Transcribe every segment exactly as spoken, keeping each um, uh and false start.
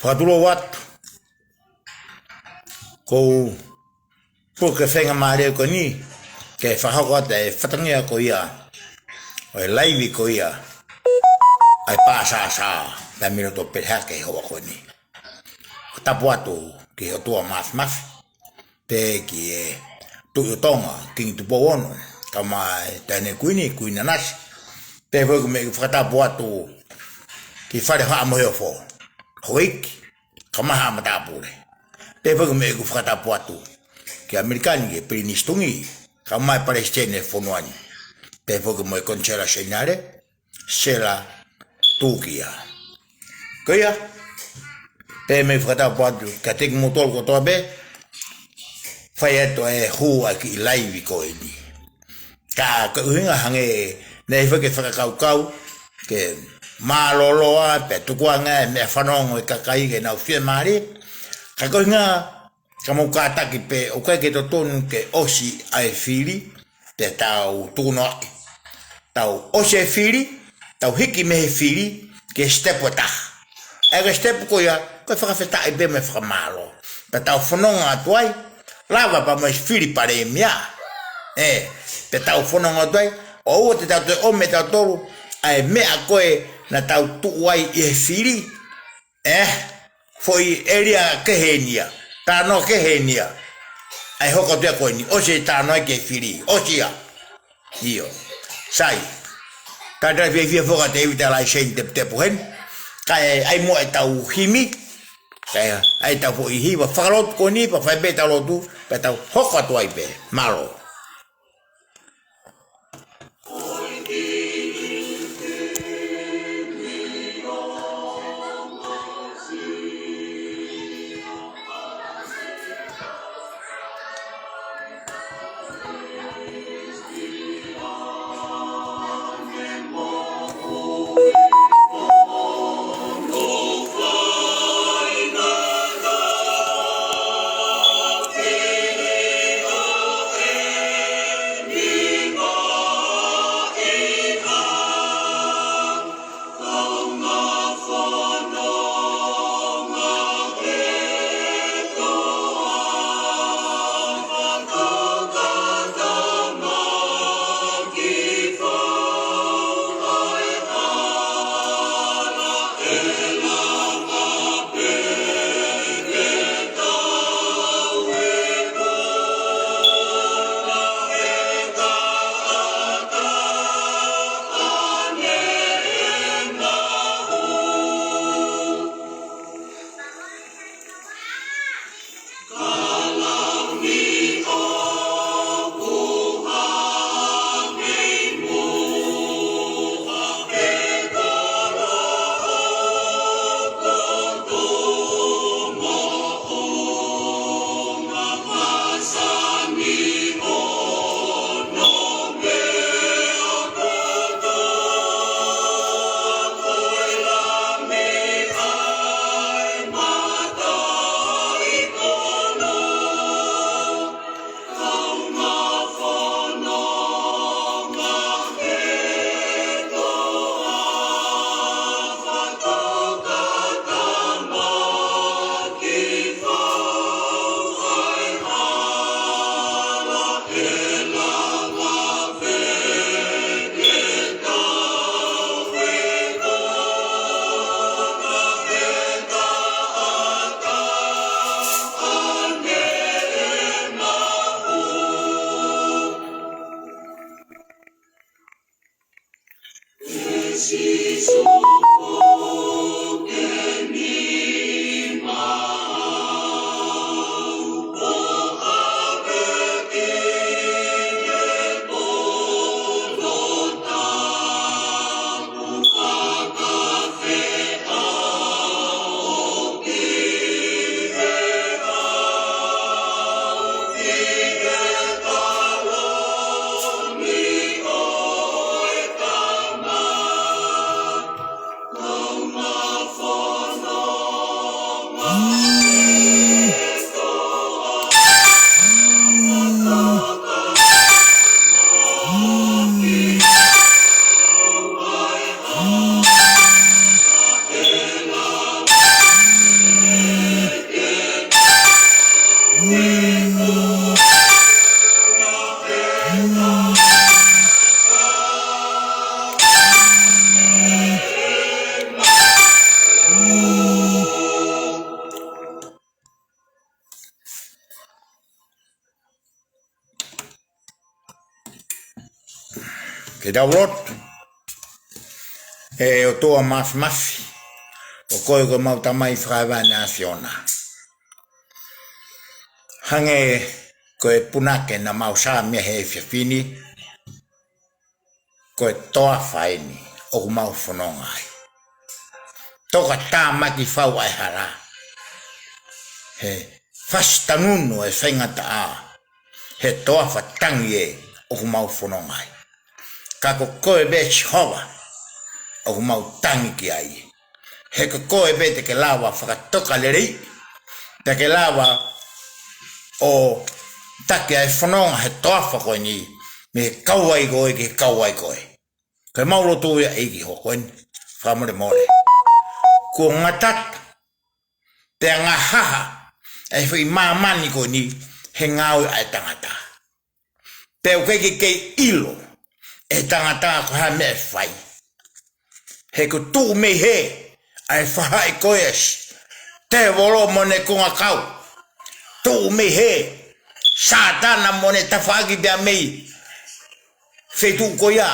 Fakatulou atu. Ko e puke fenga mālie ko eni, ke fakahoko atu e fatongia ko ia ʻo e laivi ko ia ʻa e Pāsasa, taimi loto pehē hake hoʻatā ko eni. Tapu atu ki he ʻOtua Māfimafi, pea ki he Tuʻi ʻo Tonga, Kingi Tupou Ono, kae ʻumaʻā e Taʻahine Kuini, Kuini Nanasipule, pea foki mo e fakatapu atu ki Fale Haʻa Moheofo, Houʻeiki, kae ʻumaʻā e Haʻa Matāpule. Pea foki mo e fakatapu atu ki ʻAmelika ni, ki he Pilinisi Tungī, kae ʻumaʻā e Palesiteni ʻo e fonua ni. Pea foki mo e Konisela Seniale, Sela Tukia. Ko ia, pea mo e fakatapu atu kiate kimoutolu kotoa pē, fai atu e hū ʻa e kiʻi laivi ko eni. Ka ko e ʻuhinga hangē naʻe ʻi ai foki e fakakaukau ke mālōlō ā, pea tukuange e meʻa fanongo ʻa e kakai ke nau fiemālie. Ka ko e ʻuhinga, ka mou kātaki pē, ʻoku ʻikai ke totonu ke ʻosi ʻa e fili, pea tau tukunoaʻi. Tau ʻosi e fili, tau hiki mei he fili ki he sitepu ʻe taha. ʻA ia ko e sitepu ko ia, ko e fakafetaʻi pē mo e fakamālō. Pea tau fononga atu ai, lava pea mo e fili Palēmia. ʻE, pea tau fononga atu ai, ʻoua te tau toe ʻomi ʻe tautolu ʻa e meʻa ko ē naʻa tau tuʻu ai ʻi he fili. ʻE, foʻi ʻēlia kehe eni ia, talanoa kehe eni ia. ʻA e hoko atu ia ko eni, ʻosi e talanoa ki he fili, ʻosi ia. ʻIo. Sai. Talitali fiefia foki ʻa Tēvita Laiseni Teputepu heni. Kae ʻai muʻa ʻetau himi. Kae ʻai ʻetau foʻi hiva fakalotu ko eni, pea fai pē ʻetau lotu, pea tau hoko atu ai pē. Mālō. ʻE tau lotu. ʻE ʻOtua Māfimafi, ʻo koe ko ʻemau Tamai fakahēvani ʻa e ʻAfiona. Hangē ko e punake naʻa mau saiʻia he efiafi ni, ko e toafa eni ʻoku mau fononga ai. Tokatāmaki fau ʻa e hala, he fasi tanunu e faingataʻa, he toafa tangi ē ʻoku mau fononga ai. Ka ko koe pē Sihova ʻoku mau tangi ki ai. He ko koe pē te ke lava fakatoka lelei, te ke lava ʻo taki ʻa e fononga he toafa ko eni, mei he kau ai koe ki he kau ai koe. Ko ʻemau lotu ia ʻEiki ho ko eni, fakamolemole. Kuo ngata atu, pea ngahaha ʻa e foʻi māmani ko eni he ngāue ʻa e tangata. Pea ʻoku ʻikai ke kei ʻilo ʻe he tangata ko e hā e meʻa ʻe fai. He ko e tuʻu mei hē ʻa e fahaʻi ko ē ʻa e tēvolo mo ʻene kongakau. Tuʻu mei hē Sātana mo ʻene tafaʻaki pea mei he feituʻu ko ia.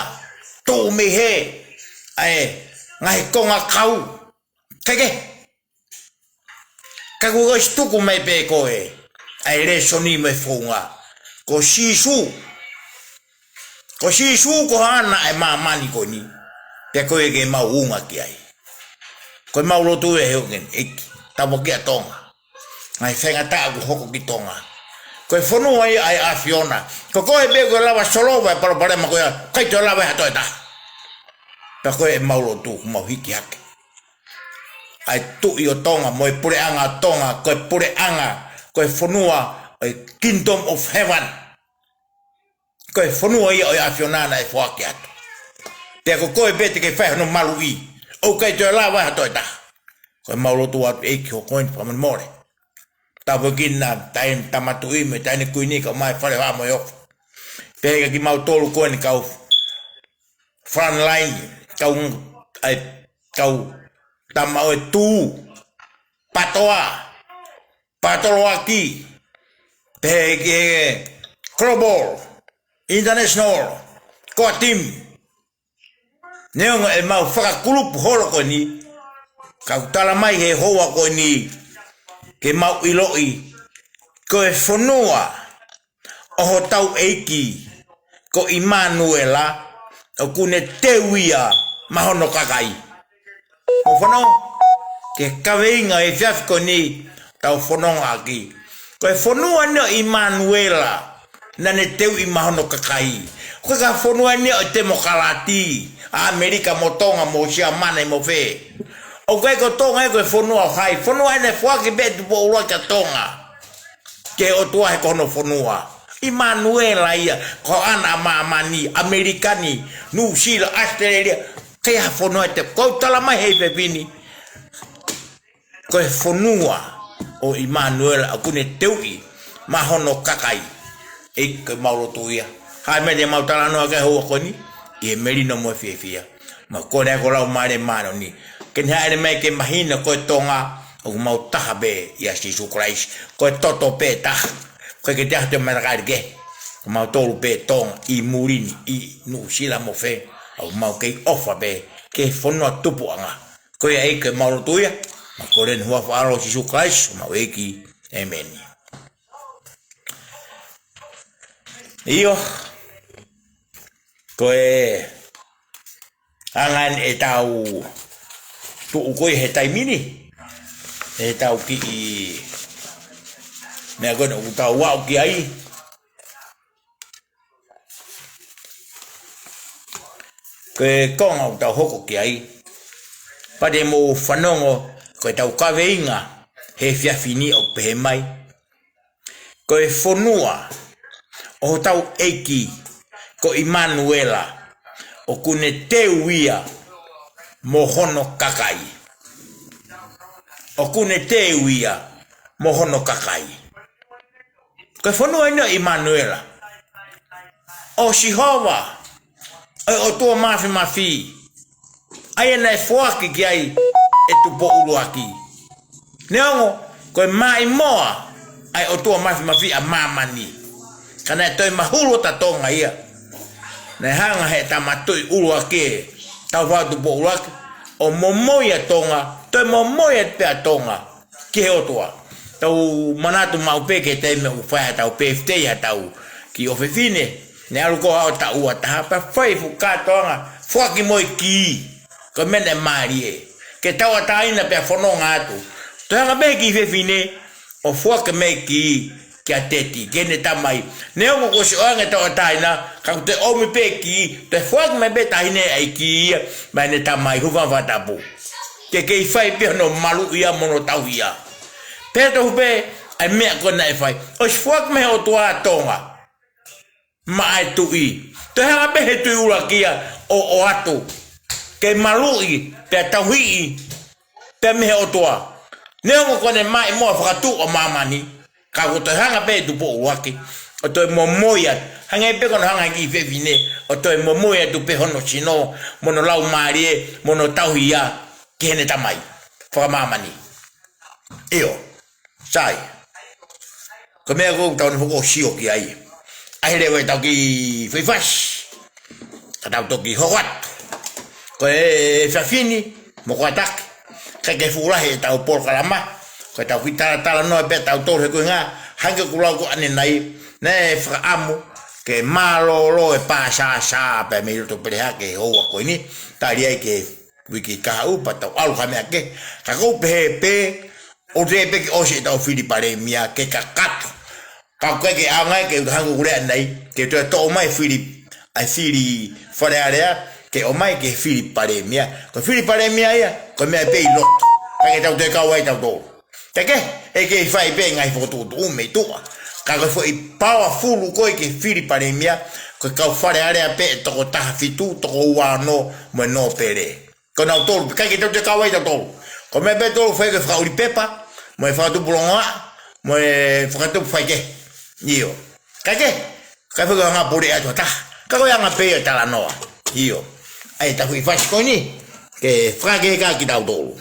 Tuʻu mei hē ʻa e ngaahi kongakau. Keke. Ka kuo ʻosi tuku mai pē ko ē ʻa e lēsoni mo e founga. Ko Sīsū. Ko Sīsū ko haʻana ʻa e māmani ko eni. Pea ko ē ke mau unga ki ai. Ko ʻemau lotu ia he ʻoku ngeni ʻEiki. Tāpuakiʻi ʻa Tonga. Ngaahi faingataʻa ʻoku hoko ki Tonga. Ko e fonua ia ʻa e ʻAfiona. Ko koe pē ʻoku lava solova e palopalema ko ia. ʻIkai toe lava ʻe ha toe taha. Pea ko ʻemau lotu ʻoku mau hiki hake ʻa e Tuʻi ʻo Tonga, mo e Puleʻanga ʻo Tonga, ko e puleʻanga, ko e fonua ʻo e Kingdom of Heaven. Ko e fonua ia ʻo e ʻAfiona naʻe foaki atu. Pea ko koe pē te ke fai hono maluʻi, ʻoku ʻikai toe lava ʻe ha toe taha. Ko ʻemau lotu atu ʻEiki ho ko eni fakamolemole. Tāpuakiʻi ʻa e Tama Tuʻi mo e Taʻahine Kuini kae ʻumaʻā e Fale Haʻa Moheofo. Pea kiate kimautolu ko eni kau frontline, kau, ʻa e, kau tama ʻo e tū, patoa, patoloaki, pehē ki he global, international, core team. Neongo ʻemau fakakulupu holo ko eni, ka ʻoku tala mai he houa ko eni, ke mau ʻiloʻi, ko e fonua ʻo hotau ʻEiki, ko ʻImanuela, ʻoku ne teu ia maʻa hono kakai. Mou fanongo ki he kaveinga ʻo e efiafi ko eni, tau fononga ʻaki. Ko e fonua eni ʻo ʻImanuela, naʻa ne teuʻi maʻa hono kakai. ʻOku ʻikai ko ha fonua eni ʻo e temokalati, ʻa ʻAmelika mo Tonga mo Siamane mo fē. ʻOku ʻikai ko Tonga ia ko e fonua ʻo hai. Fonua eni naʻe foaki pē ʻe Tupou ʻUluaki ʻa Tonga ki he ʻOtua he ko hono fonua. ʻImanuela ia, ko haʻana ʻa māmani, ʻAmelika ni, Nuʻusila, ʻAositelēlia, ʻikai ha fonua ʻe te, ʻoku tala mai he efiafi ni. Ko e fonua ʻo ʻImanuela ʻoku ne teuʻi maʻa hono kakai. ʻEiki ko ʻemau lotu ia. Hā e meʻa te mau talanoa ki ai he houa ko eni, ʻi he melino mo e fiefia. Mau kole ʻa e Laumālie Māʻoniʻoni ke ne hāʻele mai ke mahino ko e Tonga ʻoku mau taha pē ʻia Sīsū Kalaisi. Ko e toto pē taha. ʻOku ʻikai ke toe ʻi ai ha toe matakali kehe. Ko mautolu pē Tonga ʻi muli ni, ʻi Nuʻusila mo fē. ʻOku mau kei ʻofa pē ki he fonua tupuʻanga. Ko ia ʻEiki ko ʻemau lotu ia. Mau kole ʻi he huafa ʻo Sīsū Kalaisi, ʻemau ʻEiki. ʻĒmeni. ʻIo. Ko e anga eni ʻetau tuʻu ko ia he taimi ni, ʻetau kiʻi meʻa ko eni ʻoku tau aʻu ki ai. Ko e konga ʻoku tau hoko ki ai, pea te mou fanongo, ko ʻetau kaveinga he efiafi ni ʻoku pehē mai: Ko e fonua ʻo hotau ʻEiki ko ʻImanuela, ʻoku ne teu ia mo hono kakai. ʻOku ne teu ia mo hono kakai. Ko e fonua eni ʻo ʻImanuela, ʻo Sihova, ʻo e ʻOtua Māfimafi, ʻa ia naʻe foaki ki ai ʻe Tupou ʻUluaki. Neongo ko e maʻimoa ʻa e ʻOtua Māfimafi ʻa māmani, ka naʻe toe mahulu ʻa Tonga ia. Naʻe hanga he tama tuʻi ʻuluaki, tau fatu po ʻuluaki, ʻo momoi ʻa Tonga, toe momoi atu pē ʻa Tonga ki he ʻOtua. Tau manatu maʻu pē ki he taimi ʻoku fai ai ʻetau pēfitei ʻa ʻetau kiʻi ʻofefine, ne ʻalu ko ē ʻo taʻu ua taha pea fai fuʻu kātoanga, foaki mo e kī, ko e meʻa naʻe mālie. Ke tauʻatāina pea fononga atu. Toe hanga pē kiʻi fefine ʻo foaki mo e kī kia teti, ki heʻene tamai. Neongo kuo ʻosi ʻoange tauʻatāina, ka kuo toe ʻomi pē kī, toe foaki mai pē taʻahine ʻa e kī ia maʻa ʻene tamai, hūfanga he fakatapu. Ke kei fai pē hono maluʻi ia mo hono tauhi ia. Pea tofu pē ʻa e meʻa ko ē naʻe fai. ʻOsi foaki mei he ʻOtua ʻa Tonga maʻa e tuʻi. Toe hanga pē he tuʻi ʻuluaki ia ʻo, ʻo ʻoatu ke maluʻi, pea tauhi, pea mei he ʻOtua. Neongo ko ʻene maʻimoa fakatuʻu ʻa māmani, ka kuo toe hanga pē Tupou ʻUluaki ʻo toe momoi atu. Hangē pē ko hono hanga he kiʻi fefine ʻo toe momoi atu pē hono sino, mo hono laumālie, mo hono tauhi ia ki heʻene tamai fakamāmani. ʻIo. Sai. Ko e meʻa ko ē ʻoku tau ne foki ʻo sio ki ai. ʻAi leva ʻetau kiʻi fai fasi. Ka tau toki hoko atu. Ko e efiafi ni, mo ko ataki. Kae ke fuʻu lahi ʻetau polokalama. Ko ʻetau kiʻi talatalanoa pē ʻa tautolu he ko e ngaahi, hangē ko ʻeku lau ko ē ʻanenai. Naʻe fakaʻamu ke mālōlō e pāsāsā pē mei loto Peleha ki he houa ko eni. Tali ai ki he uike kahaʻu pea tau ʻalu ki ha meʻa kehe. Ka ʻoku ou pehē pē, ʻoku teʻeki pē ke ʻosi ʻetau fili palēmia ke kakato. Ka ʻoku ʻikai ke ʻaonga ia ke u hanga ʻo lea ʻanenai, ke toe toʻo mai fili, ʻa e fili Fale Alea, ke ʻomai ki he fili palēmia. Ko e fili palēmia ia, ko e meʻa pē ʻi loto. Kae ke tau toe kau ai tautolu. Kae kehe, ʻe kei fai pē ngaahi fokotuʻutuʻu mei tuʻa. Ka ko e foʻi powerful ko ē ki he fili palēmia, ko e kau Fale Alea pē ʻe toko taha fitu, toko ua ono, mo e nōpele. Ko nautolu, ʻikai ke tau toe kau ai tautolu. Ko e meʻa pē ʻoku tau fai ko e fakaʻuli pepa, mo e fakatupu longoaʻa, mo e fakatupu faikehe. ʻIo. Kae kehe, kae fai ko e anga pule atu ha taha. Ka ko e anga pē ia ʻo e talanoa. ʻIo. ʻAi ʻetau kiʻi fasi ko eni, ke fakakehekehe kitautolu.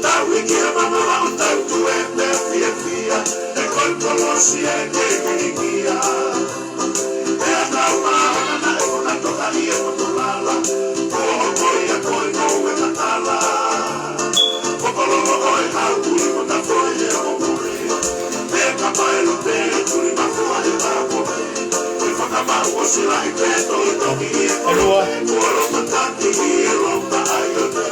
Tau ʻi ki he mamaʻo, tau tuʻu pē fiefia, he ko e kolosi ʻe kei vilikia. Pea tau māhanga naʻe fakaʻofoʻofa ʻi he motu lala, ko hoʻo ko ia ko e ngoue matala. Ko e kololo ʻo e kau tuli mo ta foe he ʻo muli, pea ka pae lo pē tuli mafua he vako. Ke fakamaʻu ʻo silaʻi pē toʻitoʻi ʻi he kolope, kuo lopataki ʻi he lopa ʻa e ʻope.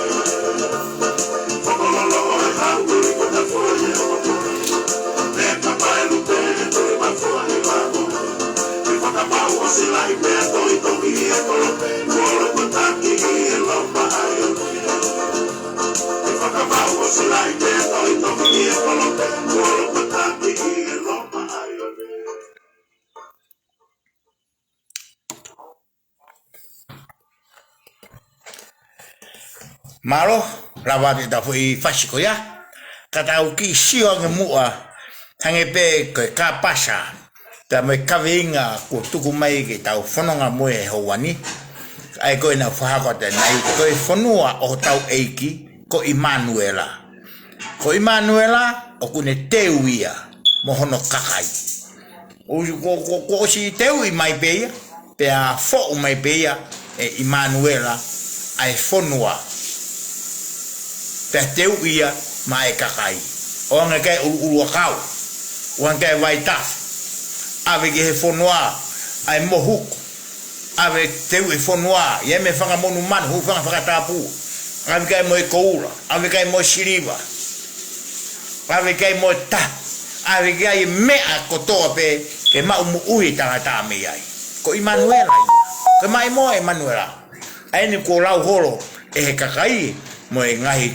Mālō, lava atu ʻetau foʻi fasi ko ia. Ka tau kiʻi sio ange muʻa, hangē pē ko e kāpasa, pea mo e kaveinga kuo tuku mai ke tau fononga mo e houa ni. ʻA ia ko ena ʻoku fakahoko atu ʻanenai, ko e fonua ʻo hotau ʻEiki, ko ʻImanuela. Ko ʻImanuela, ʻoku ne teu ia mo hono kakai. ʻO, ko, ko, ko ʻosi teuʻi mai pē ia, pea foʻu mai pē ia ʻe ʻImanuela ʻa e fonua. Pea teuʻi ia maʻa e kakai. ʻO hangē ko e ʻuluʻulu ʻakau. ʻO hangē ko e vaitafe. ʻAve ki he fonua ʻa e mohuku. ʻAve teuʻi e fonua, ʻi ai mo e fanga monumanu, hūfanga fakatapu. ʻAve ki ai mo e koula, ʻave ki ai mo e siliva. ʻAve ki ai mo e tahi, ʻave ki ai e meʻa kotoa pē ke maʻu moʻui e tangata mei ai. Ko ʻImanuela ia. Ko e maʻimoa ʻo ʻImanuela. ʻA eni kuo lau holo ʻe he kakai mo e ngaahi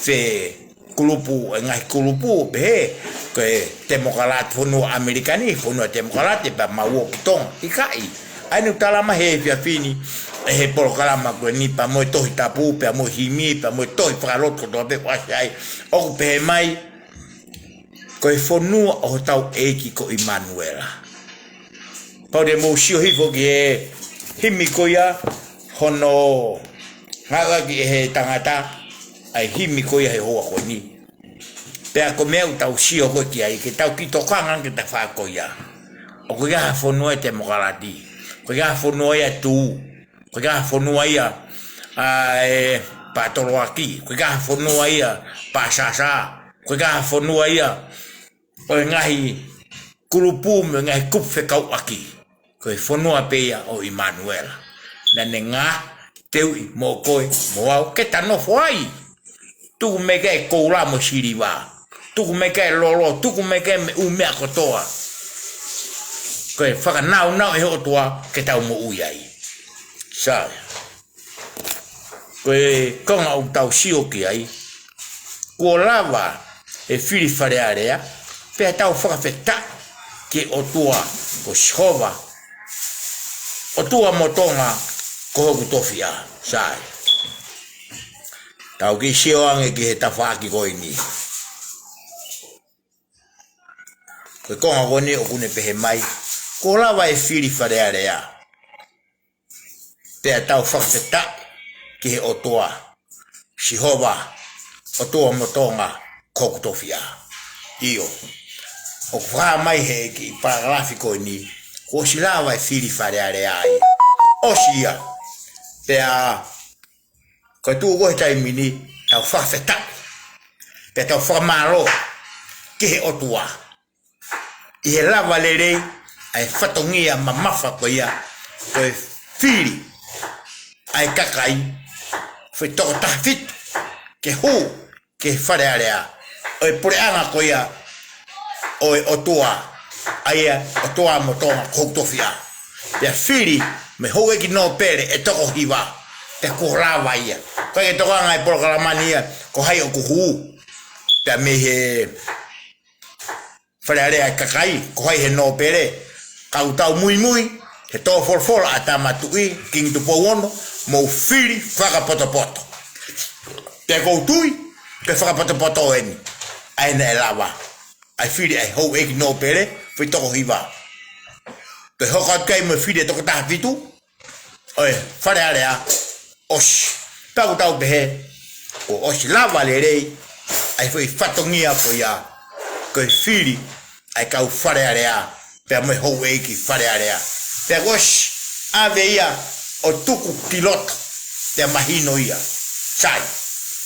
fekulupu, e ngaahi kulupu pehē, ko e temokalati fonua ʻAmelika ni, fonua temokalati pea mau ō ki Tonga. ʻIkai. ʻA eni ʻoku tala mai he efiafi ni, ʻe he polokalama ko eni pea mo e Tohi Tapu, pea mo e himi, pea mo e tohi fakalotu kotoa pē ʻoku ʻasi ai. ʻOku pehē mai, ko e fonua ʻo hotau ʻEiki ko ʻImanuela. Pau te mou sio hifo ki he himi ko ia hono ngāueʻaki ʻe he tangata, ʻa e himi ko ia he houa ko eni. Pea ko e meʻa ʻoku tau sio ko ē ki ai, ke tau kiʻi tokanga ki he tafaʻaki ko ia. ʻOku ʻikai ha fonua ia temokalati. ʻOku ʻikai ha fonua ia tū. ʻOku ʻikai ha fonua ia, ʻa e, pātoloaki. ʻOku ʻikai ha fonua ia pāsasa. ʻOku ʻikai ha fonua ia ʻo e ngaahi kulupu mo e ngaahi kupu fekauʻaki. Ko e fonua pē ia ʻo ʻImanuela. Naʻa ne ngāue teuʻi mo koe mo au ke ta nofo ai. Tuku mai ki ai e koula mo e siliva. Tuku mai ki ai e lolo, tuku mai ki ai e ʻū meʻa kotoa. Ko e fakanaunau ʻe he ʻOtua ke tau moʻui ai. Sai. Ko e konga ʻoku tau sio ki ai, kuo lava e fili Fale Alea, pea tau fakafetaʻi ki he ʻOtua ko Sihova, ʻOtua mo Tonga ko hoku tofiʻa. Sai. Tau kiʻi sio ange ki he tafaʻaki ko eni. Ko e konga ko eni ʻoku ne pehē mai, kuo lava e fili Fale Alea, pea tau fakafetaʻi ki he ʻOtua, Sihova, ʻOtua mo Tonga ko hoku tofiʻa. ʻIo. ʻOku fakahā mai he kiʻi palakalafi ko eni, kuo ʻosi lava e fili Fale Alea ia. ʻOsi ia. Pea ko e tuʻu ko ē he taimi ni, tau fakafetaʻi. Pea tau fakamālō ki he ʻOtua. ʻI he lava lelei ʻa e fatongia mamafa ko ia, ko e fili ʻa e kakai, foʻi toko taha fitu, ke hū ki he Fale Alea, ʻo e puleʻanga ko ia ʻo e ʻOtua, ʻa ia ʻOtua mo Tonga ko hoku tofiʻa. Pea fili mo e houʻeiki nōpele ʻe toko hiva, pea kuo lava ia. Ko e tokanga e polokalama ni ia, ko hai ʻoku hū. Pea mei he Fale Alea ʻa e kakai, ko hai he nōpele, ka ʻoku tau muimui he tō folofola ʻa Tama Tuʻi, Kingi Tupou Ono, mou fili fakapotopoto. Pea ʻoku ou tui, ko e fakapotopoto eni, ʻa ē naʻe lava. ʻA e fili ʻa e houʻeiki nōpele, foʻi toko hiva. Ko e hoko atu ki ai mo e fili ʻe toko taha fitu, ʻo e Fale Alea, ʻosi. Pea ʻoku tau pehē, kuo ʻosi lava lelei ʻa e foʻi fatongia ko ia, ko e fili ʻa e kau Fale Alea, pea mo e houʻeiki Fale Alea. Pea kuo ʻosi ʻave ia ʻo tuku ki loto, pea mahino ia. Sai.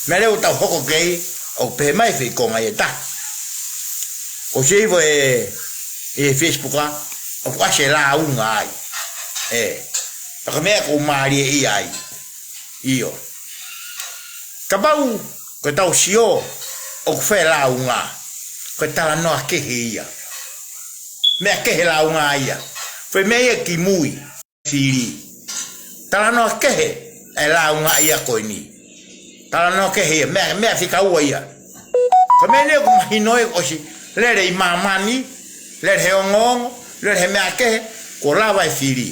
Meʻa leva ʻoku tau hoko ki ai, ʻoku pehē mai e foʻi konga ʻe taha. ʻOsi ʻi he, ʻi he Facebook ʻa, ʻoku ʻasi e lāunga ai. ʻE. Pea ko e meʻa ʻoku mālie ia ai. ʻIo. Kapau ko ʻetau sio ʻoku fai e lāunga, ko e talanoa kehe ia. Meʻa kehe lāunga ia. Foʻi meʻa ia kimui. Fili. Talanoa kehe e lāunga ia ko eni. Talanoa kehe ia, meʻa, meʻa fika ua ia. Ko e meʻa ni ʻoku mahino ʻe ʻosi lele ʻi māmani, lele he ongoongo, lele he meʻa kehe, kuo lava e fili.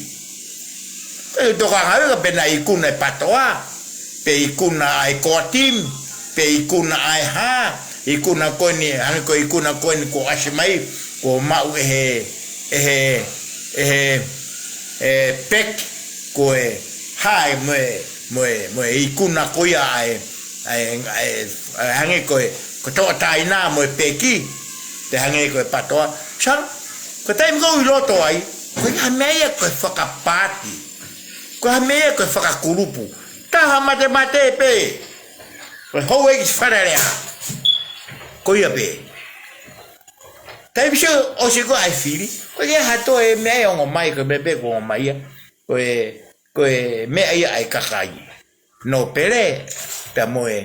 Pea ʻoku tokanga ia ka pe naʻe ikuna e patoa, pe ikuna ʻa e koatimi, pe ikuna ʻa e hā, Ikuna ko eni, hangē ko e ikuna ko eni kuo ʻasi mai, kuo maʻu ʻe he, ʻe he, ʻe he, ʻe he peki, ko e hā mo e, mo e, mo e ikuna ko ia ʻa e, ʻa e, ʻa e, ʻa e hangē ko e, ko e tauʻatāina mo e peki, pe hangē ko e patoa. Sa, ko e taimi ko ē ʻoku ʻi loto ai, ko e hā e meʻa ia ko e fakapaati. Ko e hā e meʻa ia ko e fakakulupu. Taha matematē pē. Ko e houʻeiki Fale Alea. Ko ia pē. Taimi sio ʻosi ko ē ʻa e fili, ko e hā toe meʻa ia ʻoku ongo mai, ko e meʻa pē ʻoku ongo mai ia. Ko e, ko e meʻa ia ʻa e kakai. Nōpele, pea mo e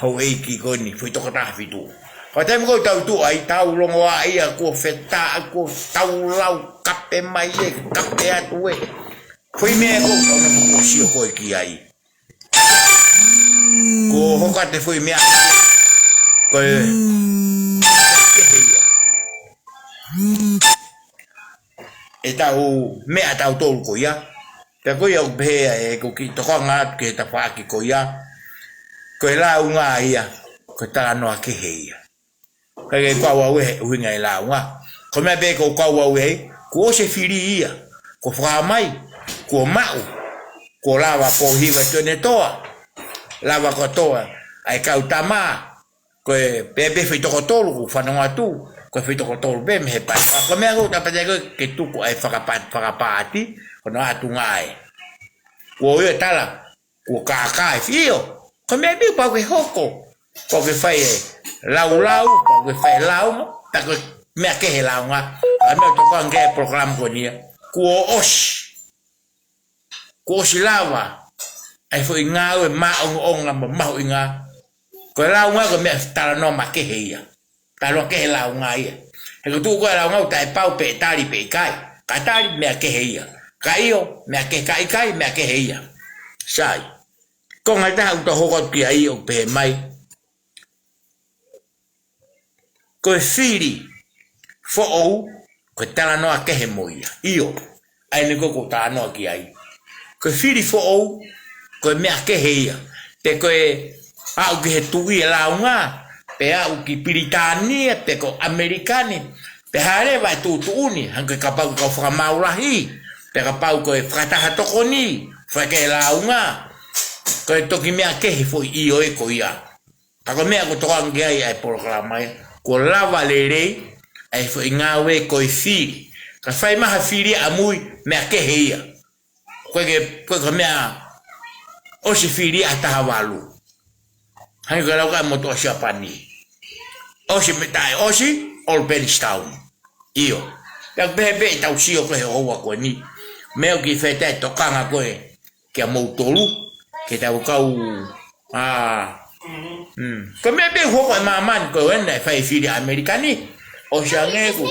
houʻeiki ko eni, foʻi toko taha fitu. Ko e taimi ko ē ʻoku tau tuʻu ai, tau longoaʻa ia, kuo fetaʻa, kuo tau lau, kape mai ē, kape atu ē. Foʻi meʻa ko ē, ʻoku tau nofo ʻo sio ko ē ki ai. Kuo hoko atu e foʻi meʻa. Ko e, kehe ia. ʻEtau meʻa ʻatautolu ko ia. Pea ko ia ʻoku pehē ʻe, ʻoku kiʻi tokanga atu ki he tafaʻaki ko ia. Ko e lāunga ia, ko e talanoa kehe ia. Kae kei kau au ʻi he ʻuhinga e lāunga. Ko e meʻa pē ʻoku ou kau au ʻi ai, kuo ʻosi e fili ia. Kuo fakahā mai, kuo maʻu, kuo lava Pōhiva Tuʻiʻonetoa. Lava kotoa ʻa e kau tama, ko e pē pē foʻi toko tolu, kuo fanongo atu, ko e foʻi toko tolu pē mei he patoa. Ko e meʻa ʻoku ou tapa atu ai ko ē ke tuku ʻa e fakapa-, fakapaati, ko hono ʻatunga ē. Kuo ʻi ai e tala, kuo kākā e fili. Ko e meʻa pē ʻoku pau ke hoko. Pau ke fai e laulau, pau ke fai e lāunga, pea ko e meʻa kehe lāunga. ʻA e meʻa ʻoku tokanga ki ai e polokalama ko eni ia. Kuo ʻosi. Kuo ʻosi lava. ʻA e foʻi ngāue maʻongoʻonga mo mahuʻinga. Ko e lāunga ko e meʻa talanoa makehe ia. Talanoa kehe lāunga ia. He ko e tuʻu ko ē lāunga ʻoku taʻepau pe ʻe tali pe ʻikai. Ka tali meʻa kehe ia. Ka ʻio, meʻa kehe, ka ʻikai, meʻa kehe ia. Sai. Ko e ngaahi taha ʻoku tau hoko atu ki ai ʻoku pehē mai. Ko e fili foʻou, ko e talanoa kehe mo ia. ʻIo, ʻa eni ko ē ʻoku ou talanoa ki ai. Ko e fili foʻou, ko e meʻa kehe ia. Pe ko e aʻu ki he tuʻi e lāunga, pe aʻu ki Pilitānia, pe ko ʻAmelika ni, pe hā leva e tuʻutuʻuni, hangē ko e kapau ko e kau fakamaau lahi, pe kapau ko e fakataha tokoni, fai ki he lāunga, ko e toki meʻa kehe foʻi ʻio ē ko ia. Ka ko e meʻa ʻoku tokanga ki ai ʻa e polokalama ia, kuo lava lelei ʻa e foʻi ngāue ko e fili. Ka fai mai ha fili ʻamui, meʻa kehe ia. Ko e ke, ko e ka meʻa ʻosi fili ʻa taha valu. Hangē ko e lau ko ē ʻa e motuʻa Siapani. ʻOsi mei taʻe ʻosi, Albans Town. ʻIo. Pea pehē pē ʻetau sio ko ē he houa ko eni. Meʻa ʻoku kiʻi fetaʻi tokanga ko ē kia moutolu, ke tau kau, ā, mm. Ko e meʻa pē ʻoku hoko ʻi māmani, ko ena e fai fili ʻAmelika ni. ʻOsi ange ʻoku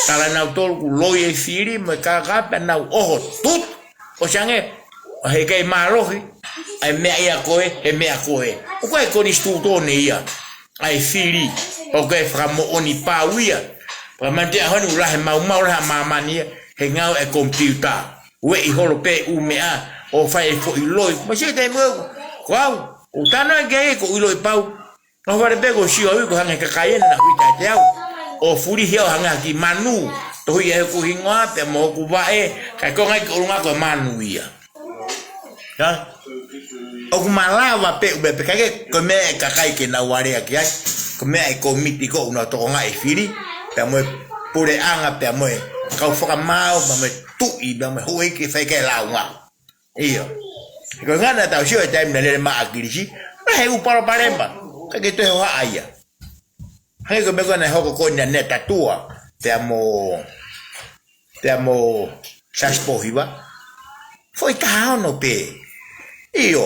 tala nautolu ʻoku loi e fili, mo e kākā pea nau ʻoho tutu. ʻOsi ange, ʻoku ʻikai mālohi ʻa e meʻa ia ko ē, he meʻa ko ē. ʻOku ʻi ai e konisitūtone ia ʻa e fili, ʻoku ʻikai fakamoʻoni pau ia. Pea manatu ki he ʻaho ni ʻoku lahi e maumau lahi ʻa māmani ia, he ngāue e komipiuta. Ueʻi holo pē ʻū meʻa ʻo fai e foʻi loi. Mo e siʻi taimi ʻoku, ko au, ʻoku ou talanoa ki ai ʻoku ou ʻiloʻi pau. Naʻe fale pē ʻoku ou sio au ko e hangē ha kakai ena naʻe ʻita kiate au. ʻO fulihi au hangē ha kiʻi manu. Tohi ʻe hoku hingoa pea mo hoku vaʻe. Kae konga ki ʻolunga ko e manu ia. Hā? ʻOku malava pē ʻū meʻa pehē, kae kehe ko e meʻa e kakai ke nau alea ki ai. Ko e meʻa e kōmiti ko ē ʻoku nau tokangaʻi e fili, pea mo e puleʻanga, pea mo e kau fakamaau, pea mo e tuʻi, pea mo e houʻeiki ke fai ki ai e lāunga. ʻIo. Ko e ngaahi naʻa tau sio he taimi naʻe lele mai ʻa ʻAkilisi, naʻe ʻi ai e ʻū palopalema. Kae ʻikai toe hohaʻa ia. Hangē ko e meʻa ko ē naʻe hoko ko eni ʻa Netatua, pea mo, pea mo Siaosi Pōhiva. Foʻi taha ono pē. ʻIo.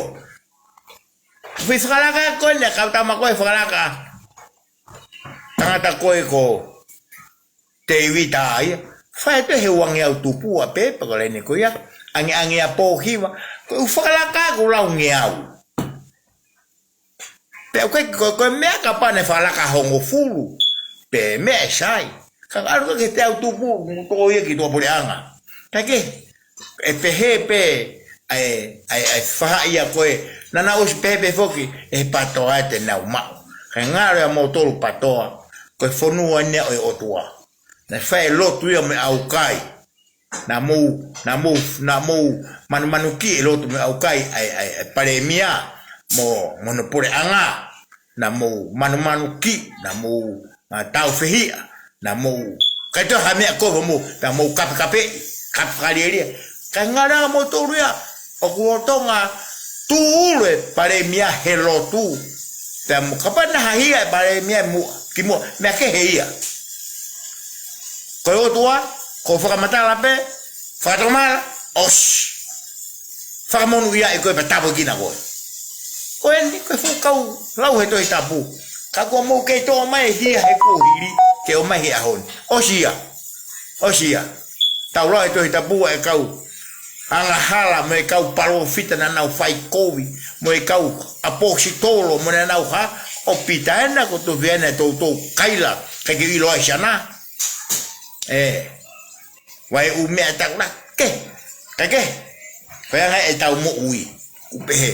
Foʻi fakalaka ko eni, kau tama ko ē fakalaka. Tangata ko ē ko Tēvita ia. Fai atu he uangeau tupu ʻa pē, pea ko e laine ko ia. Angeange ʻa Pōhiva. Ko e ʻū fakalaka ko e laungeau. Pea ʻoku ʻikai ko, ko e meʻa kapau naʻe fakalaka hongofulu. Pe meʻa ʻe sai. Ka ʻalu ki he teau tupu, mo tō ia ki tuʻapuleʻanga. Kae kehe, ʻe pehē pē, ʻa e, ʻa e, ʻa e fahaʻi ia ko ē. Naʻa nau ʻosi pehē pē foki, ʻe he patoa te nau maʻu. Kae ngalo ia moutolu PATOA, ko e fonua eni ia ʻo e ʻOtua. Naʻe fai e lotu ia mo e ʻaukai. Naʻa mou, naʻa mou, naʻa mou manumanukiʻi e lotu mo e ʻaukai ʻa e, ʻa e, ʻa e palēmia mo, mo hono puleʻanga. Naʻa mou manumanukiʻi, naʻa mou, ā, tāufehiʻa, naʻa mou, ʻikai toe ʻi ai ha meʻa ko hoʻomou, naʻa mou kapekapeʻi, kape fakalielia. Kae ngalo ia moutolu ia, ʻoku lolotonga tūʻulu e palēmia he lotu. Pea mo kapau naʻe hahia e palēmia muʻa, kimuʻa, meʻa kehe ia. Ko e ʻOtua, ko e fakamatala pē, fakatomala, ʻosi. Fakamonūʻiaʻi koe pea tāpuekina koe. Ko eni, ko e fuʻu kau lau he Tohi Tapu. Ka kuo mou kei toʻo mai e hia he kuohili, ke ʻomai he ʻaho ni. ʻOsi ia. ʻOsi ia. Tau lau he Tohi Tapu ʻa e kau angahala mo e kau palōfita naʻa nau fai kovi, mo e kau ʻaposetolo mo naʻa nau hā, ʻo Pita ena ko Tofiana e toutou kaila, ʻikai ke ʻiloa ʻe siana. ʻE, vai ʻū meʻa takulake, kake, ko e anga ʻetau moʻui, ʻoku pehē.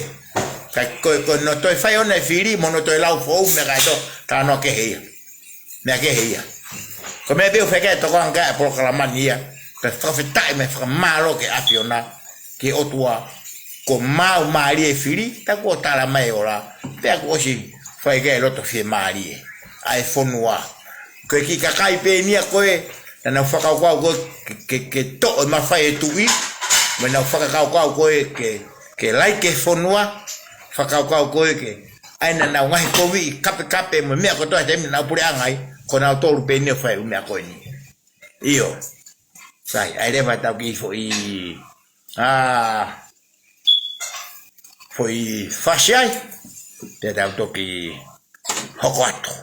Ka ko, ko hono toe fai ʻona e fili, mo hono toe lau foʻou meʻa kae tō, talanoa kehe ia. Meʻa kehe ia. Ko e meʻa pē ʻoku fekea tokoua ki ai e polokalama ni ia, pea fakafetaʻi mo e fakamālō ki he ʻAfiona, ki he ʻOtua, kuo maau mālie e fili, tā kuo tala mai e ola, pea kuo ʻosi fai ki ai e loto fiemālie ʻa e fonua. Ko e kiʻi kakai pē eni ia ko ē, naʻa nau fakakaukau ko ē ke, ke, ke toʻo e mafai e tuʻi, mo ʻenau fakakaukau ko ē ke, ke laiki e fonua, fakakaukau ko ē ke, ʻa ia naʻa nau ngaohikoviʻi kapekape mo e meʻa kotoa he taimi naʻa nau puleʻanga ai, ko nautolu pē eni ʻoku fai e ʻū meʻa ko eni. ʻIo. Sai, ʻa ia leva tau kiʻi foʻi, ā, foʻi fasi ai, te tau toki hoko atu.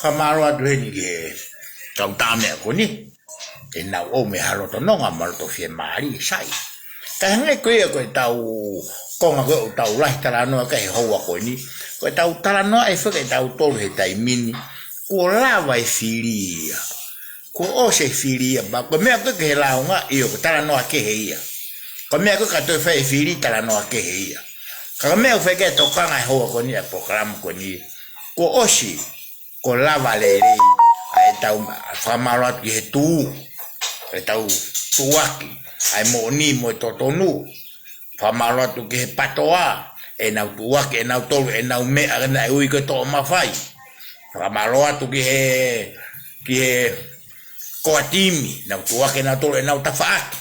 Fakamālō atu heni ki he kau tā meʻa ko eni. Te nau ō mei ha loto nonga mo ha loto fiemālie, sai. Ka hangē ko ia ko ʻetau konga ko ē ʻoku tau lahi talanoa ki ai he houa ko eni. Ko ʻetau talanoa ʻe feke ʻetau tolu he taimi ni. Kuo lava e fili ia. Kuo ʻosi e fili ia, pea ko e meʻa ko ē ki he lāunga, ʻio, ko e talanoa kehe ia. Ko e meʻa ko ē ka toe fai e fili, talanoa kehe ia. Ka ko e meʻa ʻoku fai ki ai e tokanga he houa ko eni ʻa e polokalama ko eni. Kuo ʻosi, kuo lava lelei ʻa ʻetau fakamālō atu ki he tuʻu, ʻetau tuʻuaki ʻa e moʻoni mo e totonu. Fakamālō atu ki he PATOA, ʻenau tuʻuaki ʻenau tolu ʻenau meʻa naʻe ui ko e toʻo mafai. Fakamālō atu ki he, ki he core team, nau tuʻuaki ʻenau tolu ʻenau tafaʻaki.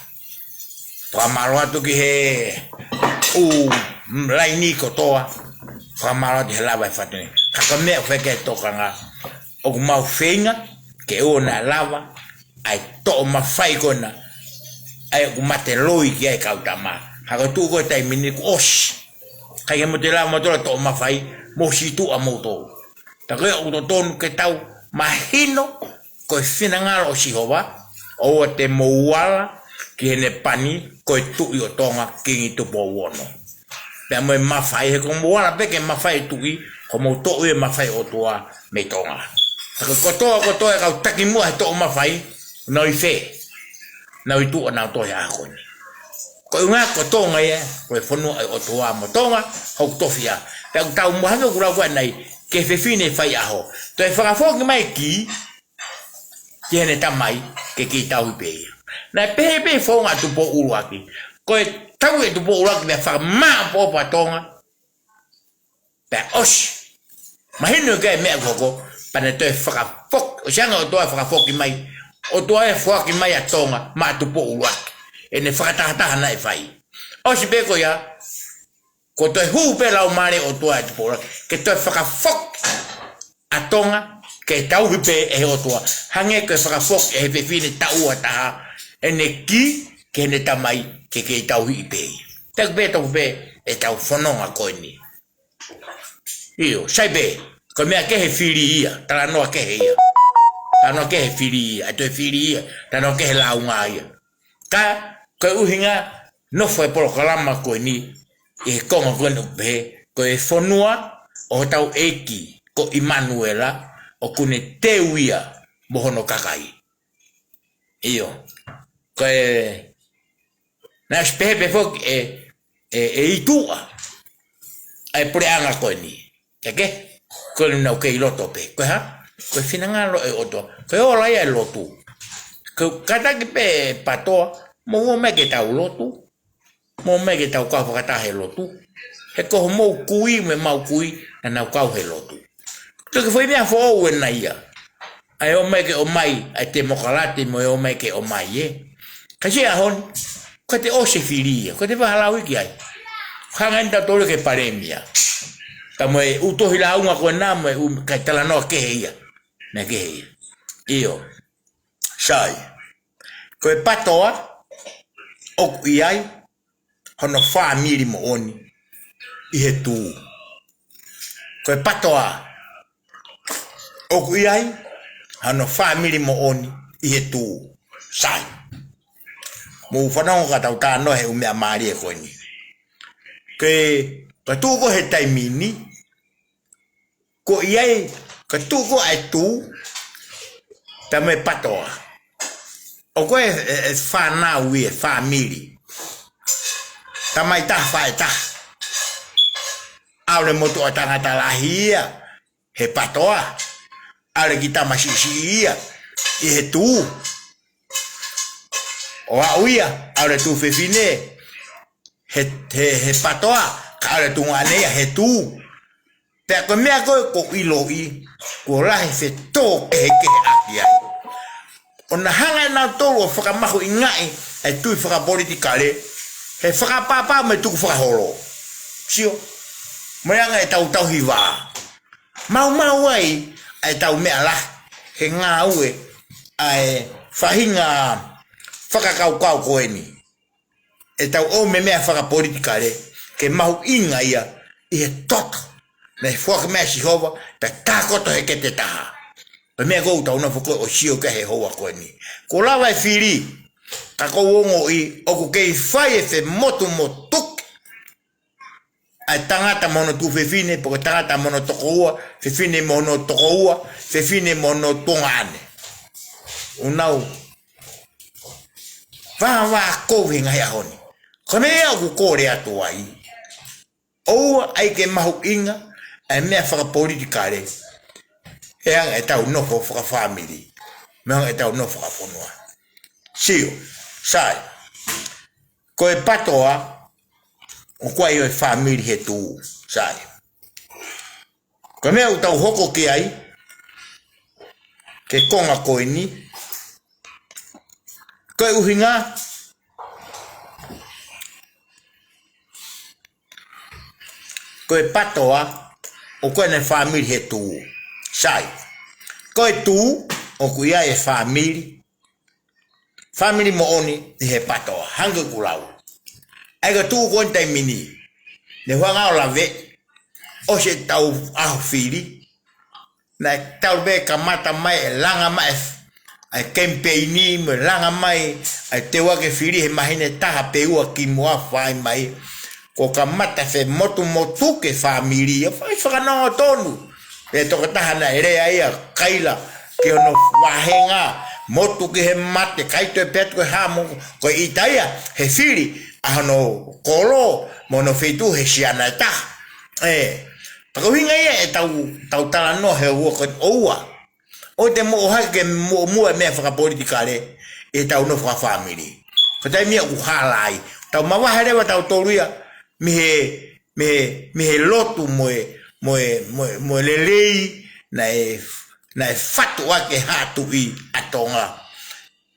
Fakamālō atu ki he ʻū laini kotoa. Fakamālō atu he lava e fatongia. Ka ko e meʻa ʻoku fai ki ai e tokanga, ʻoku mau feinga ke ʻoua naʻa lava ʻa e toʻo mafai ko ena, ʻa ia ʻoku mate loi ki ai e kau tama. Ka ko e tuʻu ko ē he taimi ni kuo ʻosi. ʻIkai ke mou toe lava moutolu ʻo toʻo mafai, mou sītuʻa moutolu. Ka ko ia ʻoku totonu ke tau mahino, ko e finangalo ʻo Sihova, ʻoua te mou ala ki heʻene pani, ko e Tuʻi ʻo Tonga, Kingi Tupou Ono. Pea mo e mafai, he ko hoʻomou ala pē ki he mafai ʻo e tuʻi, ko hoʻomou toʻo ia e mafai ʻo e ʻOtua mei Tonga. Ka ko e kotoa, kotoa e kau taki muʻa he toʻo mafai, nau ʻi fē? Nau ʻi tuʻa nautolu he ʻaho ko eni. Ko e ʻuhinga ko Tonga ia, ko e fonua ʻo e ʻOtua mo Tonga, hoku tofiʻa. Pea ʻoku tau mo hangē ʻoku lau ko ē ʻanenai, ki he fefine faiʻaho. Toe fakafoki mai e kī, ki heʻene tamai, ke kei tauhi pē ia. Naʻe pehē pē founga ʻa Tupou ʻUluaki. Ko e tauhi ʻe Tupou ʻUluaki pea fakamāʻopoʻopo ʻa Tonga. Pea ʻosi. Mahino ki ai e meʻa ko ē, pea ne toe fakafoki. ʻOsi ange ʻOtua fakafoki mai. ʻOtua ʻe foaki mai ʻa Tonga, maʻa Tupou ʻUluaki. ʻEne fakatahataha naʻe fai. ʻOsi pē ko ia, kuo toe hū pē Laumālie ʻo e ʻOtua ʻia Tupou ʻUluaki, ke toe fakafoki ʻa Tonga, ke tauhi pē ʻe he ʻOtua. Hangē ko e fakafoki ʻe he fefine taʻu ua taha ʻene kī ki heʻene tamai, ke kei tauhi pē ia. Taku pē, taku pē ʻetau fononga ko eni. ʻIo, sai pē, ko e meʻa kehe fili ia, talanoa kehe ia. Talanoa kehe fili ia, ʻe toe fili ia, talanoa kehe lāunga ia. Ka, ko e ʻuhinga, nofo e polokalama ko eni, ʻi he konga ko eni ʻoku pehē, ko e fonua ʻo hotau ʻEiki, ko ʻImanuela, ʻoku ne teu ia mo hono kakai. ʻIo, ko e, naʻe ʻosi pehē pē foki ʻe, ʻe, ʻe ʻi tuʻa ʻa e puleʻanga ko eni. Ke ke, ko eni nau kei loto pē. Ko e hā? Ko e finangalo ʻo e ʻOtua. Ko e ola ia e lotu. Ko e kātaki pē PATOA, mou ō mai ke tau lotu. Mou ō mai ke tau kau fakataha he lotu. He ko homou kui mo ʻemau kui, naʻa nau kau he lotu. Toki foʻi meʻa foʻou ena ia. ʻA e ō mai ke ō mai, ʻa e temokalati mo e ō mai ke ō mai ē. Ka siʻi ʻaho ni, ko e te ʻosi e fili ia, ko e te fakalauʻi ki ai. Hanga eni tautolu ki he palēmia. Ka mo e ʻū tohi lāunga ko ena mo e ʻū, kae talanoa kehe ia. Meʻa kehe ia. ʻIo. Sai. Ko e PATOA, ʻoku ʻi ai, hono fāmili moʻoni ʻi he tuʻu. Ko e PATOA, ʻoku ʻi ai, hono fāmili moʻoni ʻi he tuʻu. Sai. Mou fanongo ka tau talanoa he ʻū meʻa mālie ko eni. Ke, ka tuʻu ko ē he taimi ni, ko ia ai, ka tuʻu ko ē ʻa e tuʻu, pea mo e PATOA. ʻOku ʻi ai e, e, e fānau ia, e fāmili. Tamai taha, faʻē taha. ʻAlu e motuʻa tangata lahi ia, he PATOA. ʻAlu e kiʻi tama siʻisiʻi ia, ʻi he tuʻu. ʻO aʻu ia, ʻalu e tuofefine, he, he, he PATOA, ka ʻalu e tuongaʻane ia, he tuʻu. Pea ko e meʻa ko ē ʻoku ou ʻiloʻi, kuo lahi e fetōkehekeheʻaki ai. ʻO na hanga ʻe nautolu ʻo fakamahuʻingaʻi e tui fakapolitikale, he fakapapau mo e tukufakaholo. Sio, mo e anga ʻetau tauhi vā. Maumau ai ʻa ʻetau meʻa lahi, he ngāue ʻa e faʻahinga fakakaukau ko eni. ʻEtau ō mo e meʻa fakapolitikale, ke mahuʻinga ia ʻi he toto. Naʻe foaki mai ʻe Sihova, pea takoto he kete taha. Pea meʻa ʻoku tau nofo ko ē ʻo sio ki he houa ko eni. Kuo lava e fili, ka ʻoku ou ongoʻi, ʻoku kei fai e femotumotuki ʻa e tangata mo hono tuofefine, pe ko e tangata mo hono tokoua, fefine mo hono tokoua, fefine mo hono tuongaʻane. ʻOku nau vāvākovi he ngaahi ʻaho ni. Ko e meʻa ʻoku ou kole atu ai, ʻoua ʻai ke mahuʻinga ʻa e meʻa fakapolitikale, he anga ʻetau nofo fakafāmili, mo e anga ʻetau nofo fakafonua. Sio, sai. Ko e PATOA, ʻoku ʻi ai ʻa e fāmili he tuʻu, sai. Ko e meʻa ʻoku tau hoko ki ai, ki he konga ko eni, ko e ʻuhinga, ko e PATOA, ʻoku ʻi ai ʻene fāmili he tuʻu, sai. Ko e tuʻu, ʻoku ʻi ai e fāmili, fāmili moʻoni ʻi he PATOA, hangē ko ʻeku lau. ʻA ia ko e tuʻu ko eni taimi ni, ne hanga ʻo lave, ʻosi ʻetau ʻaho fili, naʻe talu pē kamata mai e langa mai ʻa e kemipeini mo e langa mai ʻa e teuaki fili he māhina ʻe taha pe ua kimuʻa fai mai. Kuo kamata femotumotuki e fāmili, ʻo fai fakanonga tonu. Pea tokotaha naʻe lea ia, kaila ki hono vāhenga, motu ki he mate, ʻikai toe pē atu ko e hā mo, ko e ʻita ia he fili ʻa hono kolo mo hono feituʻu he siana ʻe taha. ʻE, ka ko e ʻuhinga ia ʻetau, tau talanoa he ua ko e ʻoua ʻoua te mou ʻohake ke muʻomuʻa e meʻa fakapolitikale ʻi heʻetau nofo fakafāmili. Ko e taimi ia ʻoku hala ai. Tau mavahe leva tautolu ia mei he, mei he, mei he lotu mo e, mo e, mo e, mo e lelei naʻe, naʻe fatu ʻaki ʻe he Haʻa Tuʻi ʻa Tonga.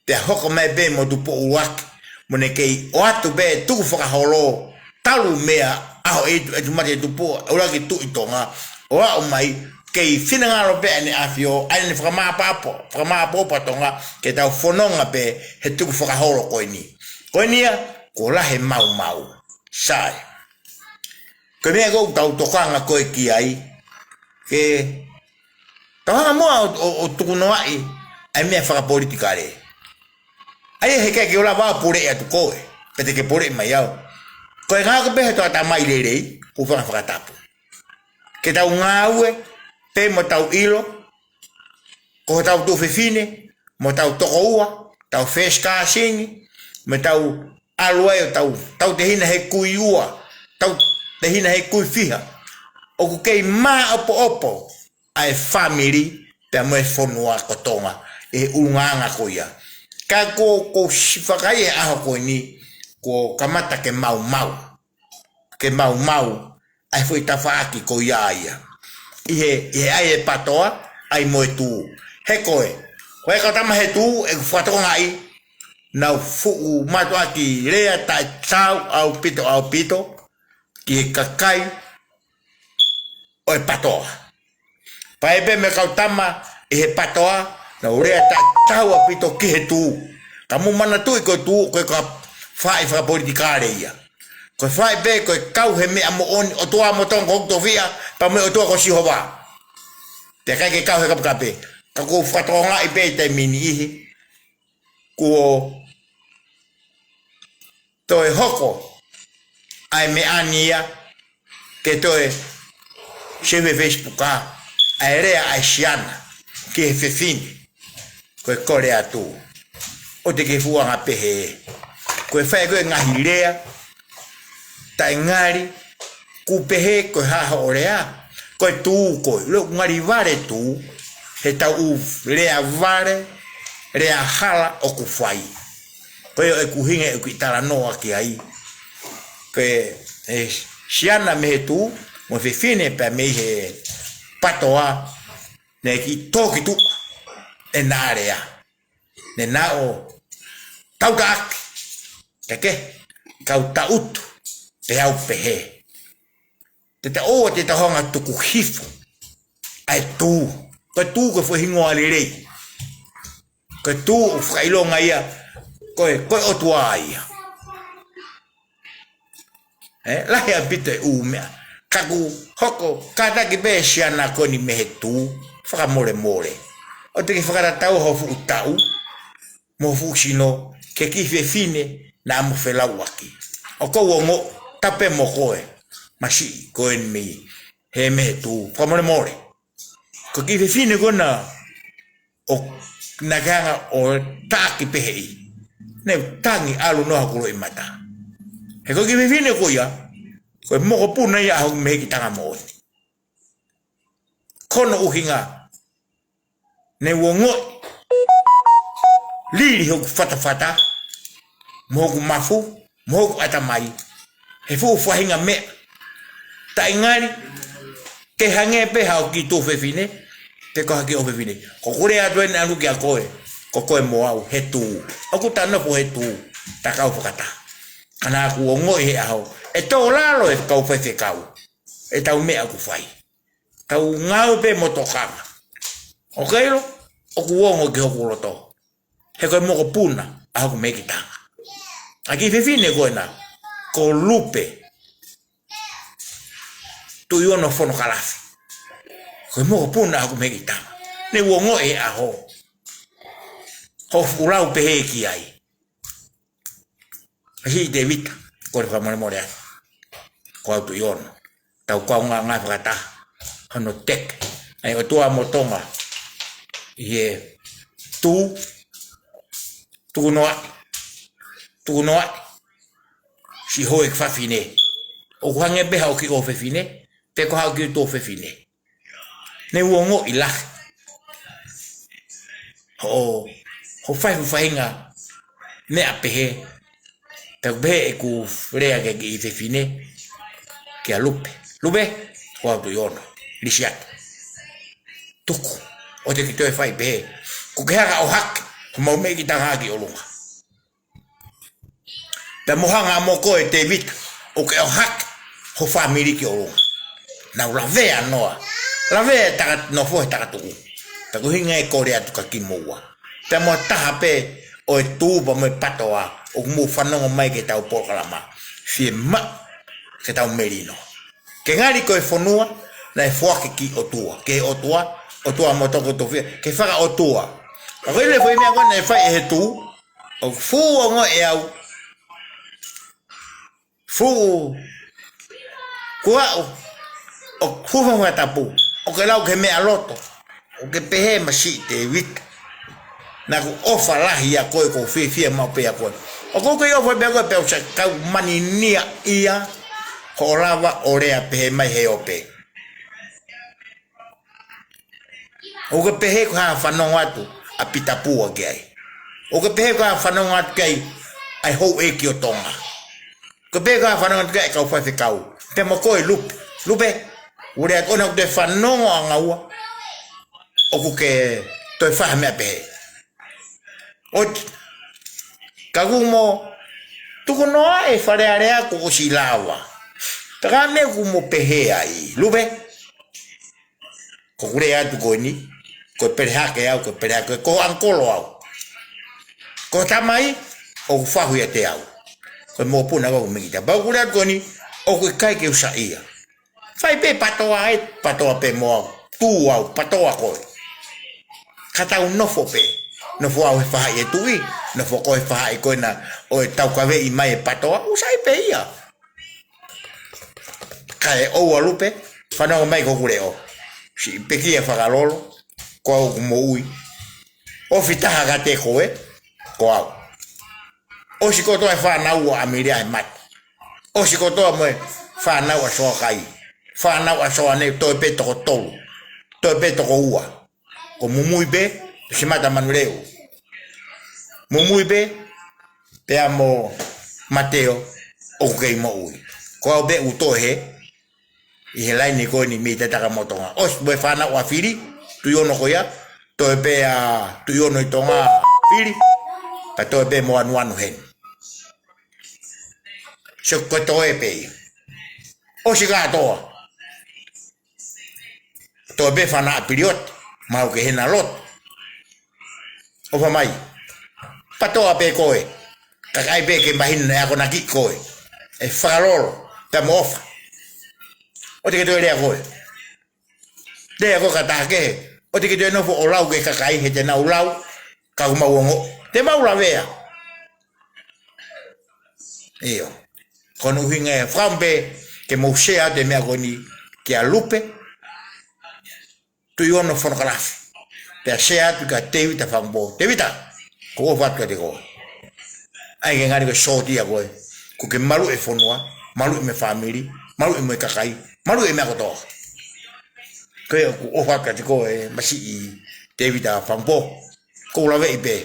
Pea hoko mai pē mo Tupou ʻUluaki, mo ʻene kei ʻoatu pē tukufakaholo, talu mei he ʻaho ʻe tu-, ʻe tumate Tupou ʻUluaki Tuʻi Tonga, ʻo aʻu mai, kei finangalo pē ʻEne ʻAfio, ʻa ʻene fakamāʻopoʻopo, fakamāʻopoʻopo ʻa Tonga, ke tau fononga pē he tukufakaholo ko eni. Ko eni ia, kuo lahi e maumau. Sai. Ko e meʻa ʻoku tau tokanga ko ē ki ai, ke tau hanga muʻa ʻo, ʻo, ʻo tukunoaʻi ʻa e meʻa fakapolitikale. ʻA ia he ʻikai ke u lava ʻo puleʻi atu koe, pe te ke puleʻi mai au. Ko e ngāue pē he toʻa tamai lelei, ʻoku ou fanga fakatapu. Ke tau ngāue pē mo ʻetau ʻilo, ko hotau tuofefine, mo ʻetau tokoua, tau first cousin, mo ʻetau ʻalu ai ʻo tau, tau tehina he kui ua, tau tehina he kui fiha. ʻOku kei māʻopoʻopo ʻa e fāmili pea mo e fonua ko Tonga ʻi he ʻulungaanga ko ia. Ka ko, ko si fakai e ʻaho ko eni, kuo kamata ke maumau. Ke maumau ʻa e foʻi tafaʻaki ko ia ia. ʻI he, ʻi he ʻai e PATOA, ʻai mo e tuʻu. He ko e, ko e kau tama he tuʻu, ʻeku fakatokangaʻi, nau fuʻu mātuʻaki lea taʻetaau ʻaupito, ʻaupito, ki he kakai ʻo e PATOA. Pea pehē mo e kau tama ʻi he PATOA, nau lea taʻetaau ʻaupito ki he tuʻu. Ka mou manatuʻi ko e tuʻu, ko e kau faʻahi fakapolitikale ia. Ko e faʻahi pē, ko e kau he meʻa moʻoni, ʻOtua mo Tonga ko hoku tofiʻa, pea mo e ʻOtua ko Sihova. Pea ʻikai ke kau he kapekape. Ka ʻoku ou fakatokangaʻi pē ʻi he taimi ni ʻi he, kuo toe hoko ʻa e meʻa ni ia, ke toe sio he Facebook ʻa e lea ʻa e siana ki he fefine. Ko e kole atu, ʻoua te ke fuʻu anga pehē. Ko e fai ko e ngaahi lea taʻengali, ʻoku pehē ko e hā hoʻo lea. Ko e tuʻu ko e, ʻoku ngali vale tuʻu, he tau ʻū lea vale, lea hala ʻoku fai. Ko ia ʻoku ou ʻuhinga ʻeku kiʻi talanoa ki ai. Ko e, e siana mei he tuʻu, mo e fefine pea mei he PATOA, ne kiʻi tō ki tuʻa ʻena lea. Ne nau tautaʻaki, ke ke, kau taʻutu, pea u pehē. Te ta ʻoua te ta hanga tuku hifo ʻa e tuʻu. Ko e tuʻu ko e foʻi hingoa lelei. Ko e tuʻu ʻoku fakaʻilonga ia Ko e, ko e ʻOtua ia. ʻE, lahi ʻaupito e ʻū meʻa. Ka ʻoku hoko, kātaki pē siana ko eni mei he Tū, fakamolemole. ʻOua te ke fakatatau ho fuʻu taʻu, mo ho fuʻu sino, ki he kiʻi fefine naʻa mo felauʻaki. ʻOku ou ongoʻi, tapu mo koe, masiʻi ko eni mei he, mei he Tū, fakamolemole. Ko e kiʻi fefine ko ena ʻoku na ke hanga ʻo taʻaki pehē ʻi. Ne u tangi ʻalu noa hoku loʻimata. He ko e kiʻi fefine ko ia, ko e mokopuna ia ʻa hoku mehekitanga moʻoni. Ko hono ʻuhinga, ne u ongoʻi, lili hoku fatafata, mo hoku mafu, mo hoku ʻatamai, he fuʻu faʻahinga meʻa. Taʻe ngali, ke hangē pē haʻo kiʻi tuofefine, pe ko haʻo kiʻi ʻofefine. ʻOku ou lea atu eni ʻalu kia koe, ko koe mo au, he Tū. ʻOku ta nofo he Tū, ta kau fakataha. Ka naʻa ku ongoʻi he ʻaho, ʻe tō lalo e kau faifekau, ʻetau meʻa ʻoku fai. Tau ngāue pē mo tokanga. ʻOku ʻilo, ʻoku ongo ki hoku loto. He ko e mokopuna ʻa hoku mehekitanga. ʻA e kiʻi fefine ko ena, ko Lupe Tuʻiono Fonokalafi. Ko e mokopuna ʻa hoku mehekitanga. Ne u ongoʻi he ʻaho, hoʻo fuʻu lau pehē ki ai. Masiʻi Tēvita, kole fakamolemole atu. Ko au Tuʻiono. Tau kaungā ngāue fakataha. Hono teke ʻa e ʻOtua mo Tonga ʻi he Tū, tukunoaʻi, tukunoaʻi siʻi houʻeiki fafine. ʻOku hangē pē haʻo kiʻi ʻofefine, pe ko haʻo kiʻi tuofefine. Ne u ongoʻi lahi hoʻo, hoʻo fai e fuʻu faʻahinga meʻa pehē. Pea u pehē ʻeku lea ki he kiʻi fefine, kia Lupe. Lupe, ko au Tuʻiono. Lisi atu. Tuku, ʻoua te ke toe fai pehē. Kuo ke hanga ʻo ʻohake homau mehekitanga ki ʻolunga. Pea mo hanga mo koe Tēvita, ʻoku ke ʻohake ho fāmili ki ʻolunga. Naʻa ku lavea noa. Lavea e taka nofo he takatuʻu. Pea ko e ʻuhinga ia e kole atu kia kimoua. Pea mo e taha pē ʻo e Tū pea mo e PATOA, ʻoku mou fanongo mai ki heʻetau polokalama. Fiemaʻu ke tau melino. Ke ngali ko e fonua naʻe foaki ki he ʻOtua, ki he ʻOtua, ʻOtua mo Tonga Tofia, ke fakaʻotua. Ka ko e ʻilo e foʻi meʻa ko ena naʻe fai ʻe he Tū, ʻoku fuʻu ongoʻi ʻe au, fuʻu, ko au, ʻoku fuʻu fakatapu, ʻoku ke lau ki he meʻa loto, ʻoku ke pehē masiʻi Tēvita. Naʻa ku ʻofa lahi ʻia koe, ʻoku ou fiefia maʻu pē ʻia koe. ʻOku ou kei ʻofa pē ʻia koe pea u sa kau maninia ia, hoʻo lava ʻo lea pehē mai he ope. ʻOku ke pehē ko e hā e fanongo atu ʻa Pita Pua ki ai. ʻOku ke pehē ko e hā e fanongo atu ki ai ʻa e houʻeiki ʻo Tonga. ʻOku ke pehē ko e hā e fanongo atu ki ai e kau faifekau. Pea mo koe Lupe. Lupe, ʻoku ou lea atu ʻoua naʻa ku toe fanongo ʻa ngaua ʻoku ke toe fai ha meʻa pehē. ʻOti, ka kuo mo tukunoaʻi e Fale Alea kuo ʻosi lava. Pea ko e meʻa ʻoku mo pehē ai, Lupe. Ko ʻeku lea atu ko eni, ko e pele hake au, ko e pele hake, ko ho ʻangikolo au. Ko ho tamai, ʻoku fahu ʻiate au. Ko e mokopuna ko ʻeku mehekitanga. Pea ʻoku ou lea atu ko eni, ʻoku ʻikai ke u saiʻia. Fai pē PATOA ē, PATOA pē mo au. Tū au, PATOA koe. Ka tau nofo pē. Nofo au he faʻahi ʻo e tuʻi, nofo koe he faʻahi ko ena ʻo e taukaveʻi mai e PATOA, ʻoku sai pē ia. Kae ʻoua Lupe, fanongo mai ki hoku leʻo. Siʻi pekia fakalolo, ko au ʻoku moʻui. ʻOfi taha kiate koe, ko au. ʻOsi kotoa e fānau ʻa ʻAmilia he mate. ʻOsi kotoa mo e fānau ʻa Soakai. Fānau ʻa Soane, toe pē toko tolu. Toe pē toko ua. Ko Mumui pē, Simata Manuleu. Mumui pē, pea mo Mateo, ʻoku kei moʻui. Ko au pē ʻoku toe hē, ʻi he laine ko eni mei Tatakamotonga. ʻOsi mo e fānau ʻa Fili, Tuʻiono ko ia, toe pē ʻa Tuʻiono ʻi Tonga, Fili, pea toe pē mo Anuanu heni. Sio ko e toe pē ia. ʻOsi kātoa. Toe pē fānau ʻa Pilioti, mahalo ke hena loto. ʻOfa mai. PATOA pē koe. Kakai pē ke mahino naʻe akonaki koe. ʻE fakalolo, pea mo ʻofa. ʻOua te ke toe lea koe. Lea koe ka taha kehe. ʻOua te ke toe nofo ʻo lau ki he kakai he te nau lau, ka ʻoku mau ongoʻi. Te mau lavea. ʻIo. Ko hono ʻuhinga ia, fakaʻamu pē ke mou share atu e meʻa ko eni kia Lupe Tuʻiono Fonokalafi. Pea share atu kia Tēvita Fangupō. Tēvita, ʻoku ou ʻofa atu kiate koe. ʻAi ke ngali ko e sōtia koe. Kuo ke maluʻi e fonua, maluʻi mo e fāmili, maluʻi mo e kakai, maluʻi e meʻa kotoa. Ko ia ʻoku ou ʻofa atu kiate koe, masiʻi Tēvita Fangupō. ʻOku ou laveʻi pē,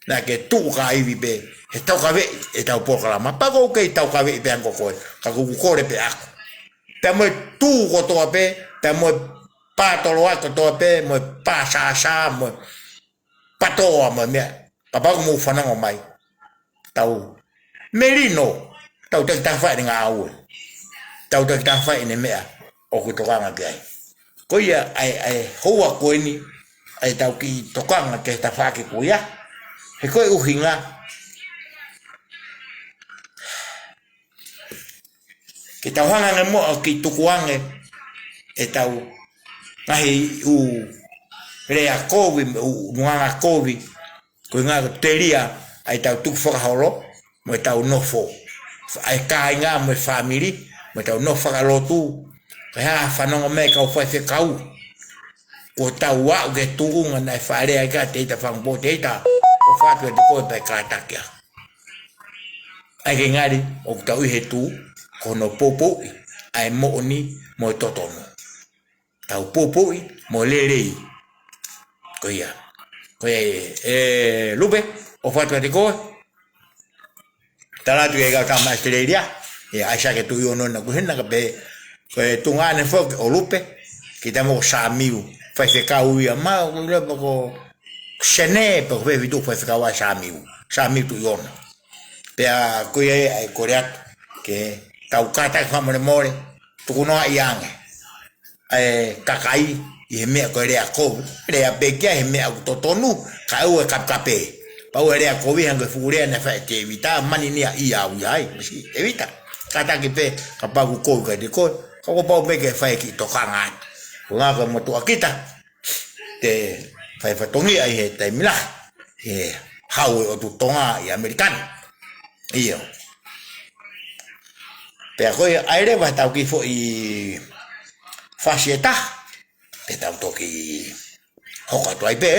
naʻa ke tuʻu ka ivi pē, he taukaveʻi ʻetau polokalama. Pea ʻoku ou kei taukaveʻi pē ange ko koe, ka ʻoku ou kole pē ʻaku. Pea mo e tuʻu kotoa pē, pea mo e pātoloa kotoa pē, mo e pāsāsā, mo e pātoa mo e meʻa. Kapau ʻoku mou fanongo mai. Tau melino, tau takitaha fai ʻene ngāue. Tau takitaha fai ʻene meʻa ʻoku tokanga ki ai. Ko ia ʻa e, ʻa e houa ko eni, ʻa ʻetau kiʻi tokanga ki he tafaʻaki ko ia. He ko e ʻuhinga, ke tau hanga ange muʻa ʻo kiʻi tuku ange ʻetau ngaahi ʻū lea kovi, ʻū ngaahi kovi, ko e ʻuhinga ko e telia ʻa ʻetau tukufakaholo, mo ʻetau nofo. ʻA e kāinga mo e fāmili, mo ʻetau nofo fakalotu, ko e hā fanongo mai kau faifekau. Kuo tau aʻu ki he tuʻunga naʻe fakalea ai ʻa Tēvita Fangupō, Tēvita, ʻofa atu kiate koe pea kātaki au. ʻAi ke ngali, ʻoku tau ʻi he tuʻu, ko hono poupouʻi ʻa e moʻoni mo e totonu. Tau poupouʻi mo e lelei. Ko ia. Ko ia ē, ē, Lupe, ʻofa atu kiate koe. Tala atu ki he kau tama ʻAositelēlia. ʻIo, ʻAisake Tuʻiono naʻa ku hena ka pehē. Ko e tuongaʻane foki ʻo Lupe. Kita mo ko Samiu. Faifekau ia ma, ko le pa ko Sene, pa ko Fefitu faifekau ʻa Samiu. Samiu Tuʻiono. Pea ko ia ē ʻa e kole atu. Ke tau kātaki fakamolemole. Tukunoaʻi ange ʻa e kakai ʻi he meʻa ko e lea kovi. Lea pē ki ai he meʻa ʻoku totonu, kae ʻoua ʻe kapekape. Pea ʻoua ʻe lea kovi hangē ko e fuʻu lea naʻe fai ʻe Tēvita, mani nia ia au ia ai, masiʻi Tēvita. Kātaki pē, kapau ʻoku kovi kiate koe, ka kuo pau pē ke fai e kiʻi tokanga atu. Ko e ʻuhinga ko e motuʻa kita, te fai fatongia ʻi he taimi lahi, he hau ʻo e ʻotu Tonga ʻi ʻAmelika ni. ʻIo. Pea ko ia ʻa e leva ʻetau kiʻi foʻi fasi ʻe taha, pea tau toki hoko atu ai pē.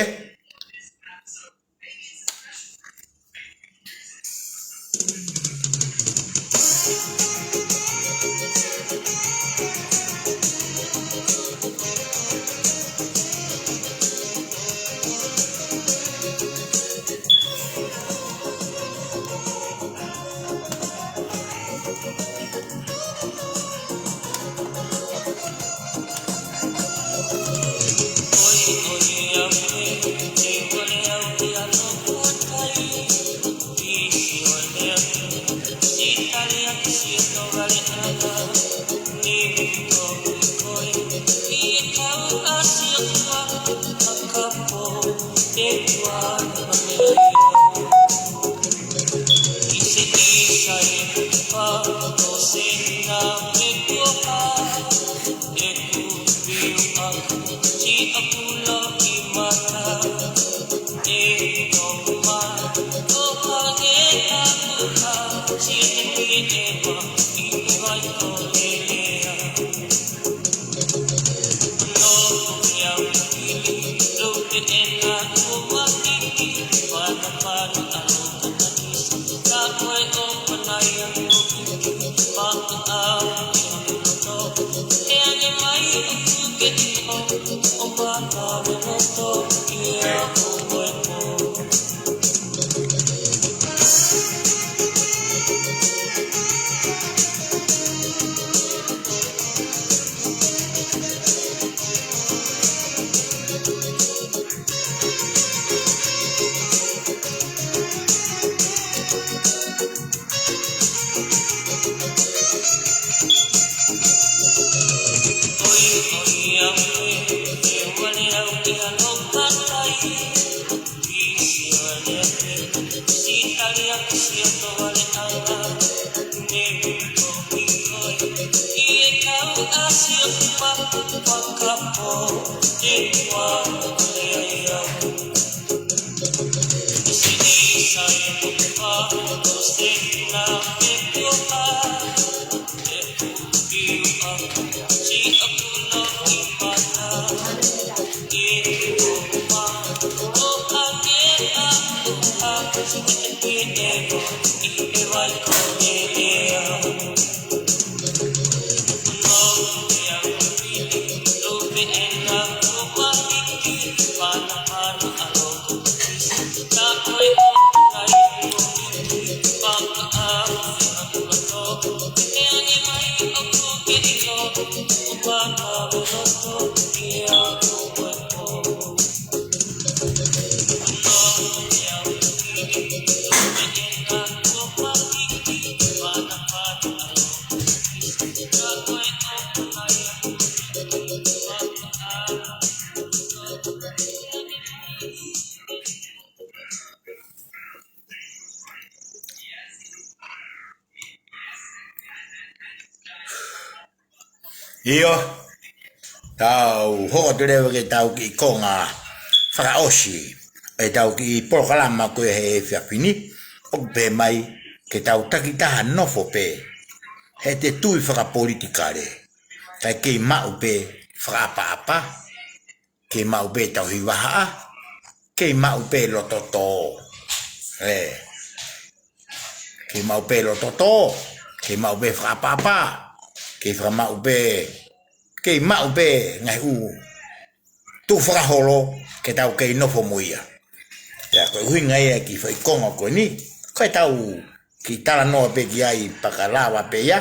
ʻIo, tau hoko atu leva ki heʻetau kiʻi konga fakaʻosi ʻetau kiʻi polokalama ko ē he efiafi ni, ʻoku pehē mai ke tau takitaha nofo pē he ʻete tui fakapolitikale, kae kei maʻu pē fakaʻapaʻapa, kei maʻu pē tauhi vahaʻa, kei maʻu pē loto tō. ʻE, kei maʻu pē loto tō, kei maʻu pē fakaʻapaʻapa, kei fakamaʻu pē, kei maʻu pē ngaahi ʻū tukufakaholo ke tau kei nofo mo ia. Pea ko e ʻuhinga ia ki he foʻi konga ko eni, ko ʻetau kiʻi talanoa pē ki ai pea ka lava pē ia,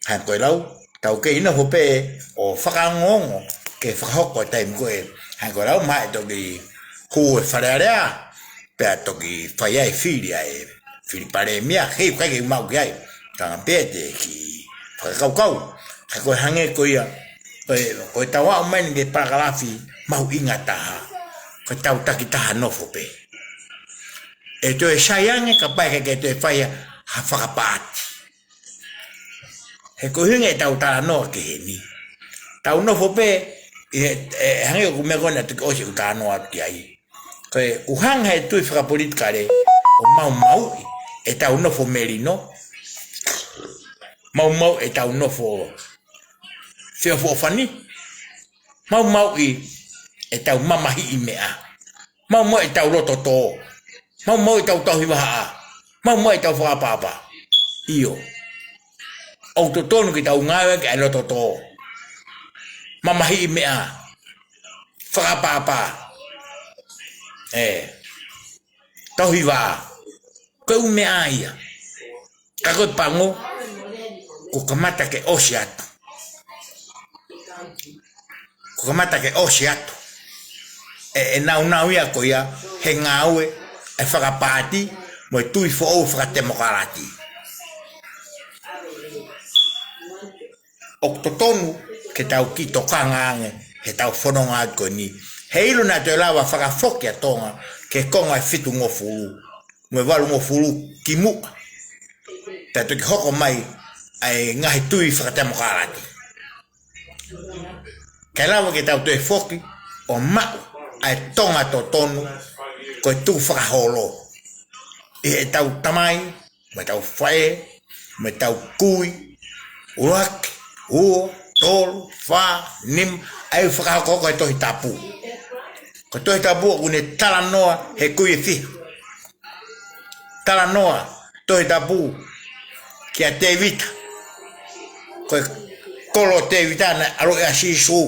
hangē ko e lau, tau kei nofo pē ʻo fakaongoongo ke fakahoko e taimi ko ē, hangē ko e lau, mahalo ʻe toki hū e Fale Alea, pea toki fai ai e fili ʻa e fili palēmia, he ʻikai ke maʻu ki ai. Ka ngata pē ʻete kiʻi fakakaukau, ka ko e hangē ko ia, ko e, ko ʻetau aʻu mai eni ki he palakalafi mahuʻinga taha, ko ʻetau takitaha nofo pē. ʻE toe sai ange kapau ʻe ʻikai ke toe fai ha fakapaati. He ko e ʻuhinga ʻetau talanoa ki heni, tau nofo pē ʻi he, ʻe, hangē ko e meʻa ko ē naʻe toki ʻosi ʻeku talanoa atu ki ai. Ko e ʻuhinga he tui fakapolitikale ʻo maumauʻi ʻetau nofo melino, maumauʻi ʻetau nofo feʻofoʻofani, maumauʻi ʻetau mamahiʻi meʻa, maumauʻi ʻetau loto tō, maumauʻi ʻetau tauhi vahaʻa, maumauʻi ʻetau fakaʻapaʻapa. ʻIo. ʻOku totonu ke tau ngāueʻaki ʻa e loto tō, mamahiʻi meʻa, fakaʻapaʻapa, ʻe, tauhi vahaʻa. Ko e ʻū meʻa ia. Ka ko e pango, kuo kamata ke ʻosi atu. Kuo kamata ke ʻosi atu ʻe, ʻe naunau ia ko ia he ngāue ʻa e fakapaati mo e tui foʻou fakatemokalati. ʻOku totonu ke tau kiʻi tokanga ange heʻetau fononga atu ko eni. He ʻilo naʻe toe lava fakafoki ʻa Tonga ki he konga ʻe fitungofulu mo e valungofulu kimuʻa, pea toki hoko mai ʻa e ngaahi tui fakatemokalati. Kae lava ke tau toe foki ʻo maʻu ʻa e Tonga totonu, ko e tukufakaholo ʻi heʻetau tamai, mo ʻetau faʻē, mo ʻetau kui, ʻuluaki, ua, tolu, fā, nima, ʻa ia ʻoku fakahoko ko e Tohi Tapu. Ko e Tohi Tapu ʻoku ne talanoa he kui ʻe fiha. Talanoa Tohi Tapu kia Tēvita. Ko e kolo ʻo Tēvita naʻe ʻaloʻi ʻa Sīsū.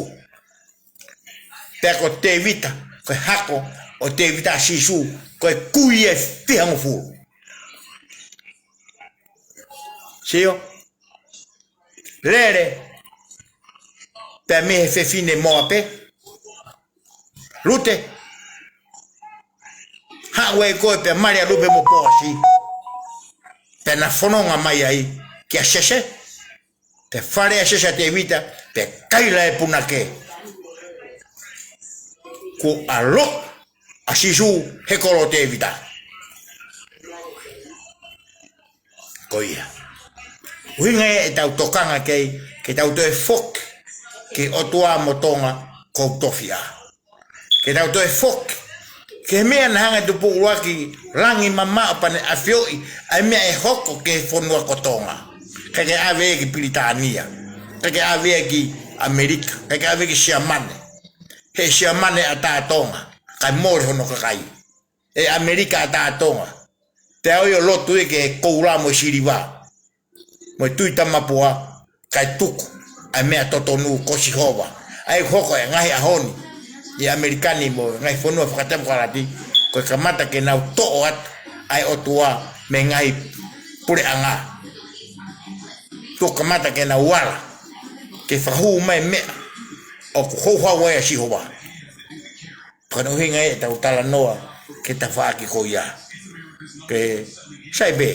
Pea ko Tēvita, ko e hako ʻo Tēvita ʻa Sīsū, ko e kui ʻe fihangofulu. Sio? Lele pē mei he fefine Moape, Lute. Haʻu ai ko ē pea mali ʻa Lupe mo Poasi. Pea na fononga mai ai kia Sese. Pea fale ʻa Sese ʻa Tēvita, pea kaila e punake. Kuo ʻaloʻi ʻa Sīsū he kolo ʻo Tēvita. Ko ia. ʻUhinga ia ʻetau tokanga ki ai, ke tau toe foki ki he ʻOtua mo Tonga, ʻoku ou tofiʻa. Ke tau toe foki ki he meʻa naʻe hanga ʻe Tupou ʻUluaki Langi Mamaʻo pea ne ʻafioʻi ʻa e meʻa ʻe hoko ki he fonua ko Tonga. ʻIkai ke ʻave ia ki Pilitānia, ʻikai ke ʻave ia ki ʻAmelika, ʻikai ke ʻave ia ki Siamane. He Siamane ʻatā Tonga, kae mole hono kakai. ʻE ʻAmelika ʻatā Tonga, pea ʻoku ʻi ai ʻo lotu ia ki he koula mo e siliva mo e tui tamapua, kae tuku ʻa e meʻa totonu ko Sihova. ʻA ia ʻoku hoko he ngaahi ʻaho ni ʻi ʻAmelika ni mo e ngaahi fonua fakatemokalati, ko e kamata ke nau toʻo atu ʻa e ʻOtua mei he ngaahi puleʻanga. Tuku kamata ke nau ala ke fakahū mai meʻa ʻoku houhau ai ʻa Sihova. Ko hono ʻuhinga ia ʻetau talanoa ki he tafaʻaki ko ia. Ke sai pē,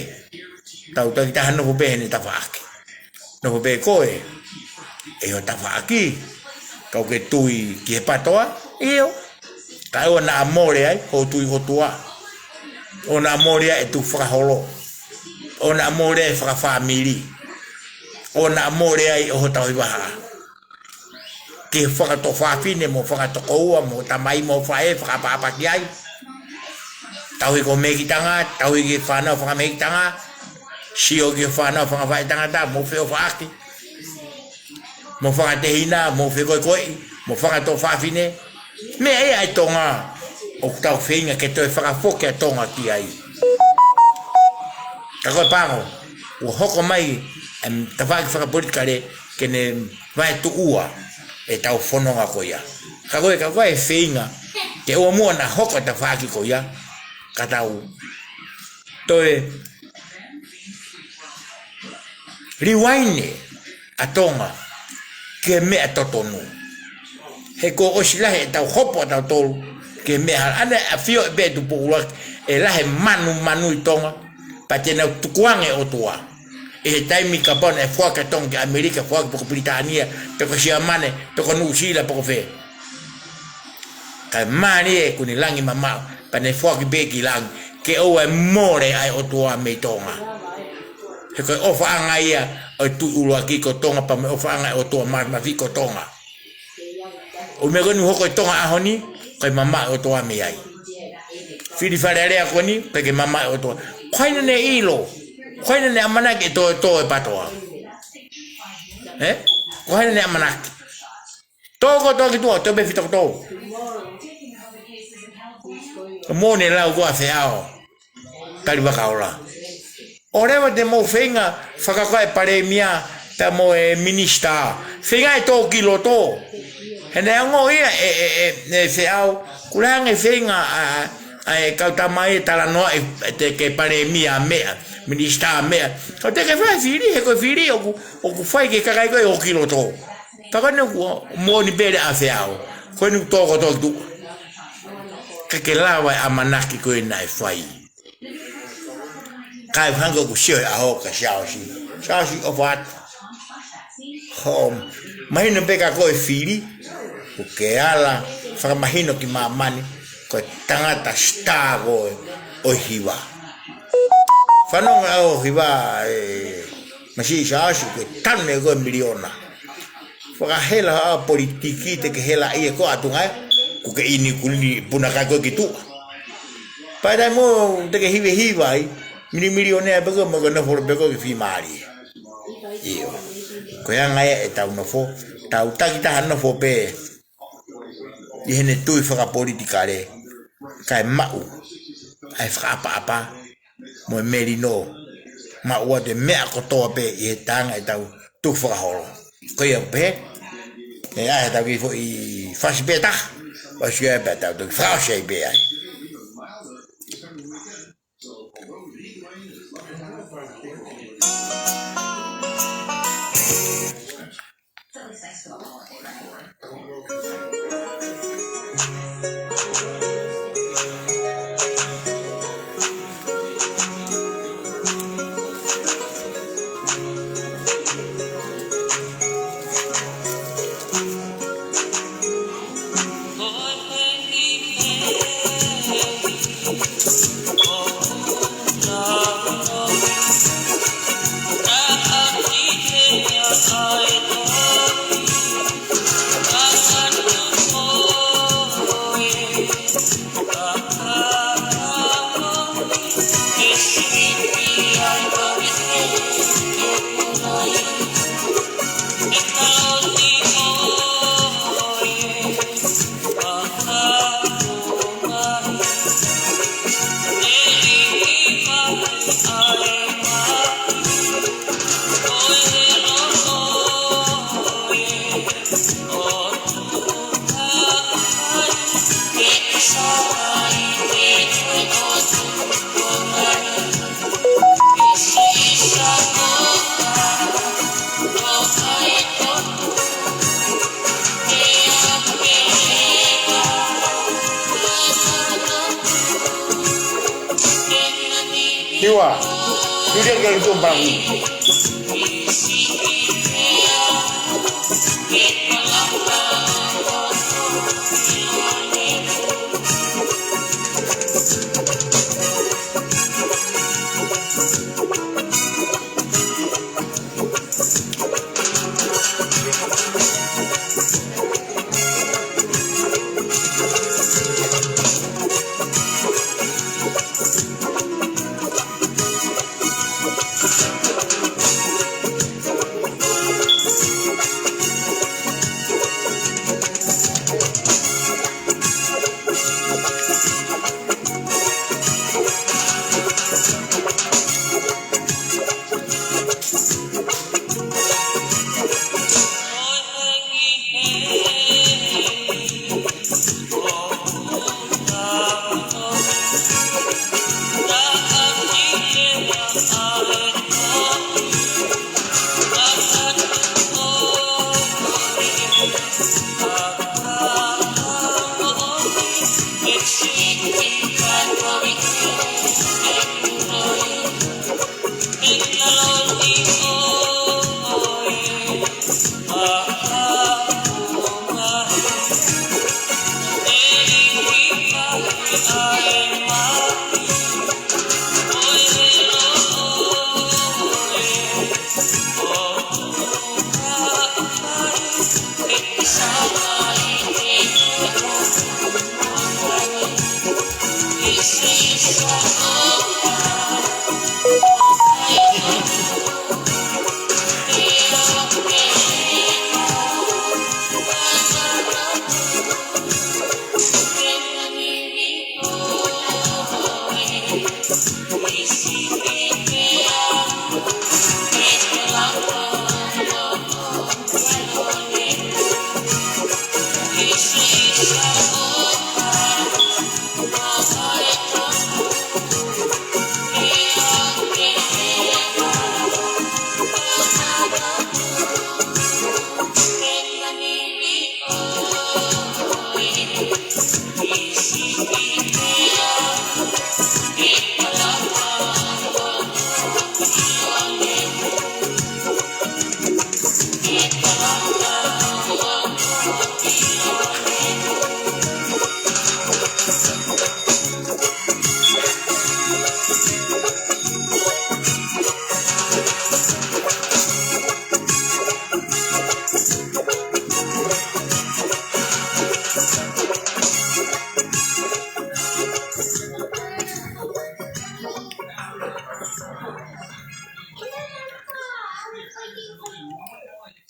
tau takitaha nofo pē heʻene tafaʻaki. Nofo pē koe ʻi ho tafaʻaki, ka ʻoku ke tui ki he PATOA? ʻIo. Kae ʻoua naʻa mole ai hoʻo tui ʻOtua. ʻOua naʻa mole ai e tukufakaholo. ʻOua naʻa mole ai e fakafāmili. ʻOua naʻa mole ai ʻo ho tauhi vahaʻa. Ke fakatuofāfine mo fakatokoua mo tamai mo faʻē, fakaʻapaʻapa ki ai. Tauhi ko e mehikitanga, tauhi ki he fānau fakamehikitanga, sio ki he fānau fakafaʻētangata, mo feʻofaʻaki, mo fakatehina, mo fekoekoeʻi, mo fakatuofāfine. Meʻa ia ʻa e Tonga ʻoku tau feinga ke toe fakafoki ʻa Tonga ki ai. Ka ko e pango, ʻoku hoko mai e tafaʻaki fakapolitikale ke ne vaetuʻua ʻetau fononga ko ia. Ka ko e, ka ko e feinga ke ʻoua muʻa naʻa hoko e tafaʻaki ko ia, ka tau toe rewind ʻa Tonga ki he meʻa totonu. He kuo ʻosi lahi ʻetau hopo ʻatautolu ki he meʻa hala. ʻAne ʻafioʻi pē ʻe Tupou ʻUluaki ʻe lahi e manumanu ʻi Tonga, pea te nau tukuange e ʻOtua. ʻI he taimi kapau naʻe foaki ʻa Tonga ki ʻAmelika, foaki pe ko Pilitānia, pe ko Siamane, pe ko Nuʻusila, pe ko fē. Kae mālie ʻoku ne langi mamaʻo, pea ne foaki pē ki langi, ke ʻoua ʻe mole ʻa e ʻOtua mei Tonga. He ko e ʻofaʻanga ia ʻo e Tuʻi ʻUluaki ko Tonga, pea mo e ʻofaʻanga ʻo e ʻOtua Mafimafi ko Tonga. ʻO e meʻa ko eni ʻoku hoko ʻi Tonga he ʻaho ni, ko e mamaʻo e ʻOtua mei ai. Fili Fale Alea ko eni, ʻikai ke mamaʻo e ʻOtua. Ko hai naʻa ne ʻilo? Ko hai naʻa ne ʻamanaki ʻe tō, tō e PATOA? Ē? Ko hai naʻa ne ʻamanaki? Tō kotoa ki tuʻa, tō pē fitokotō. Ko e moʻoni e lau ko ē ʻa Feao Talivakaola. ʻOleva te mou feinga fakakoa e palēmia pea mo e minisitā. Feinga ʻe tō ki loto. He naʻe ongo ia ʻe, ʻe, ʻe, ʻe Feao, kuo lahi ange e feinga ʻa, ʻa, ʻa e kau tama ʻi he talanoa ʻe, ʻe te ke palēmia meʻa, minisitā meʻa. Ka te ke fai fili, he ko e fili ʻoku, ʻoku fai ki he kakai ko ē ʻoku ʻi loto. Ka ko eni ʻoku moʻoni pē e lea ʻa Feao. Ko eni ʻoku tō kotoa ki tuʻa. ʻIkai ke lava e ʻamanaki ko ē naʻe fai. Kae hangē ko ʻeku sio he ʻaho kia Siaosi. Siaosi, ʻofa atu. Hoʻo mahino pē ka ko e fili, ʻoku ke ala fakamahino ki māmani ko e tangata star ko ē ʻo e hiva. Fanongo ʻa e hiva ē, masiʻi Siaosi, ko e tanu ē ko e miliona. Fakahela ha politiki te ke hela ia ko atu ngai, ʻoku ke ʻi ni kulini puna kai ko ē ki tuʻa. Pea taimi ʻoku te ke hivehiva ai, mili milionea pē ko ē mo ke nofo pē ko ē ke fiemālie. ʻIo. Ko e anga ia ʻetau nofo, tau takitaha nofo pē ʻi heʻene tui fakapolitikale, kae maʻu ʻa e fakaʻapaʻapa mo e melino, maʻu atu e meʻa kotoa pē ʻi he taʻanga ʻetau tukufakaholo. Ko ia pē, ʻe ʻai haʻatau kiʻi foʻi fasi pē taha, fasi pē taha, tau toki fakaʻosi ai pē ai. Tulia ke lu tumpang.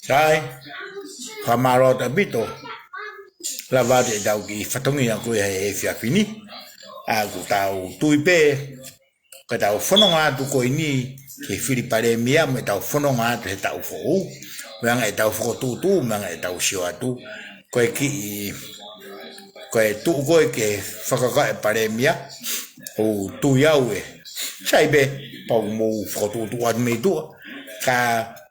Sai, fakamālō ʻaupito. Lava atu ʻetau kiʻi fatongia ko ia he efiafi ni. ʻA, ʻoku tau tui pē, ko ʻetau fononga atu ko eni ki he fili palēmia, mo ʻetau fononga atu he taʻu foʻou, mo e anga ʻetau fokotuʻutuʻu, mo e anga ʻetau sio atu. Ko e kiʻi, ko e tuʻu ko ē ke fakakae palēmia, ʻoku tui au ē, sai pē, pau mou fokotuʻutuʻu atu mei tuʻa. Ka,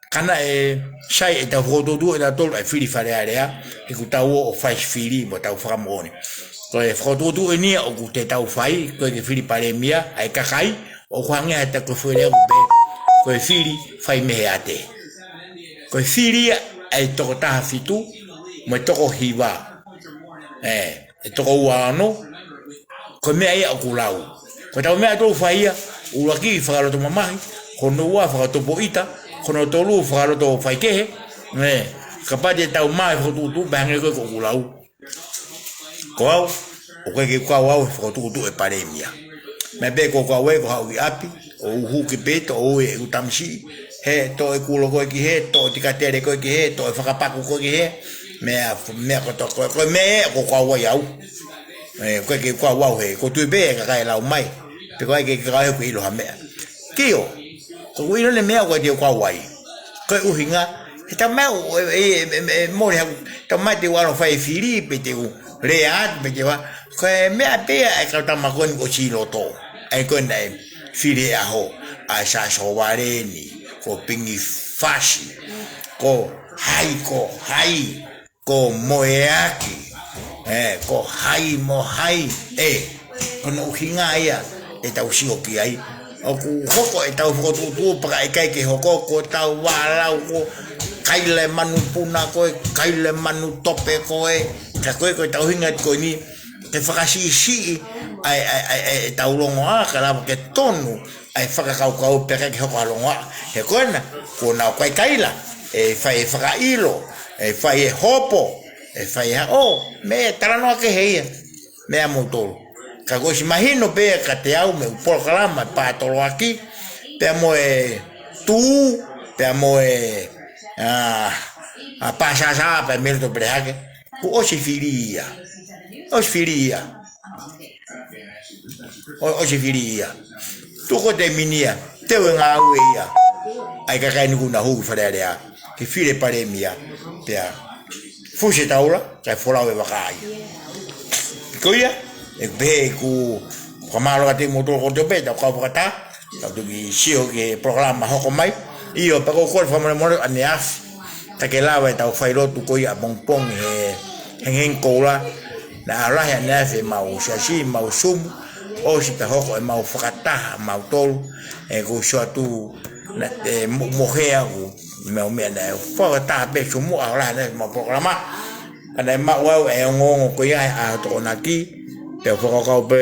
ka naʻe sai ʻetau fokotuʻutuʻu ʻe tautolu ʻa e fili Fale Alea, he ʻoku tau ō ʻo fai fili mo tau fakamoʻoni. Ko e fokotuʻutuʻu eni ia ʻoku te tau fai, ko e ke fili palēmia, ʻa e kakai, ʻoku hangē ha ta ko fele ʻoku pē, ko e fili fai mei he ate. Ko e fili ia ʻa e toko taha fitu, mo e toko hiva. ʻE, ʻe toko ua ono, ko e meʻa ia ʻoku lau. Ko ʻetau meʻa ʻoku tau fai ia, ʻuluaki fakaloto mamahi, hono ua fakaloto poita, hono tolu fakaloto faikehe, ʻe, kapau te tau maʻu e fokotuʻutuʻu, pea hangē ko ē ʻoku lau. Ko au, ʻoku ʻikai ke u kau au he fokotuʻutuʻu ʻa e palēmia. Meʻa pē ʻoku ou kau ai ko e haʻu ki ʻapi, ʻo uhu ki pē, toʻo ʻeku tamasiʻi, he toʻo e kulo ko ē ki hē, toʻo e tikatele ko ē ki hē, toʻo e fakapaku ko ē ki hē, meʻa, meʻa kotoa ko ē, ko e meʻa ē ʻoku ou kau ai au. ʻE, ʻoku ʻikai ke u kau au he, ʻoku ou tui pē ʻe he kakai ʻe lau mai, pe ko e ʻikai ke kau au he ʻoku ʻilo ha meʻa. Kio, ko ʻeku ʻilo ʻene meʻa ʻoku ʻikai te u kau ai. Ko e ʻuhinga, he taimi ʻoku, ʻe, ʻe, ʻe, ʻe, mole haʻaku, taimi te u ʻalu ʻo fai e fili, pe te u lea atu, pe te u ʻā. Ko e meʻa pē ia ʻa e kau tama ko eni ʻoku ʻosi ʻi loto. ʻA ia ko ē naʻe fili he ʻaho, ʻa Sāsō Valeni, ko Pingi Fasi, ko hai, ko hai, ko Moeaki, ʻe, ko hai mo hai, ʻe, ko hono ʻuhinga ia ʻetau sio ki ai, ʻOku hoko ʻetau fokotuʻutuʻu pea ʻikai ke hoko, ko ʻetau vālau ko e kaila e manu puna ko ē, kaila e manu tope ko ē, ka ko e, ko ʻetau ʻuhinga ko eni, ke fakasiʻisiʻi ʻa e, ʻa e, ʻa e, ʻa e, ʻetau longoaʻa, ka lava ke tonu ʻa e fakakaukau pea ʻikai ke hoko ha longoaʻa. He ko ena, kuo nau kaikaila, ʻe fai e fakaʻilo, ʻe fai e hopo, ʻe fai e haʻo, mo e talanoa kehe ia, meia moutolu. Ka kuo ʻosi mahino pē kiate au mei he polokalama ʻa Patolo Aki, pea mo e Tū, pea mo e, ʻa, ʻa Pasasa, pea mo Milton Pelehake. Kuo ʻosi fili ia. ʻOsi fili ia. ʻO, ʻosi fili ia. Tuku e taimi ni ia, teu e ngāue ia ʻa e kakai ni kuo nau hū ki Fale Alea ke fili e palēmia, pea fusi e taula, kae folau e vaka ia. Ko ia, ʻeku pehē ʻeku fakamālō atu kiate kimoutolu kotoa pē, ʻetau kau fakataha, tau toki sio ki he polokalama hoko mai. ʻIo, pea ʻoku ou kole fakamolemole ʻaneafi, ka ke lava ʻetau failotu ko ia ʻapongipongi he, he hengihengi koula, naʻe ʻalu lahi ʻaneafi ʻemau siasi, mau Zoom, ʻosi pea hoko ʻemau fakataha mautolu, ʻeku sio atu naʻe mo-, mohe au, meʻa, meʻa naʻe fakataha pē Zoom, ʻalu lahi ʻaneafi ʻemau polokalama. Ka naʻe maʻu au e ongoongo ko ia he ʻaho Tokonaki, pea u fakakaukau pē,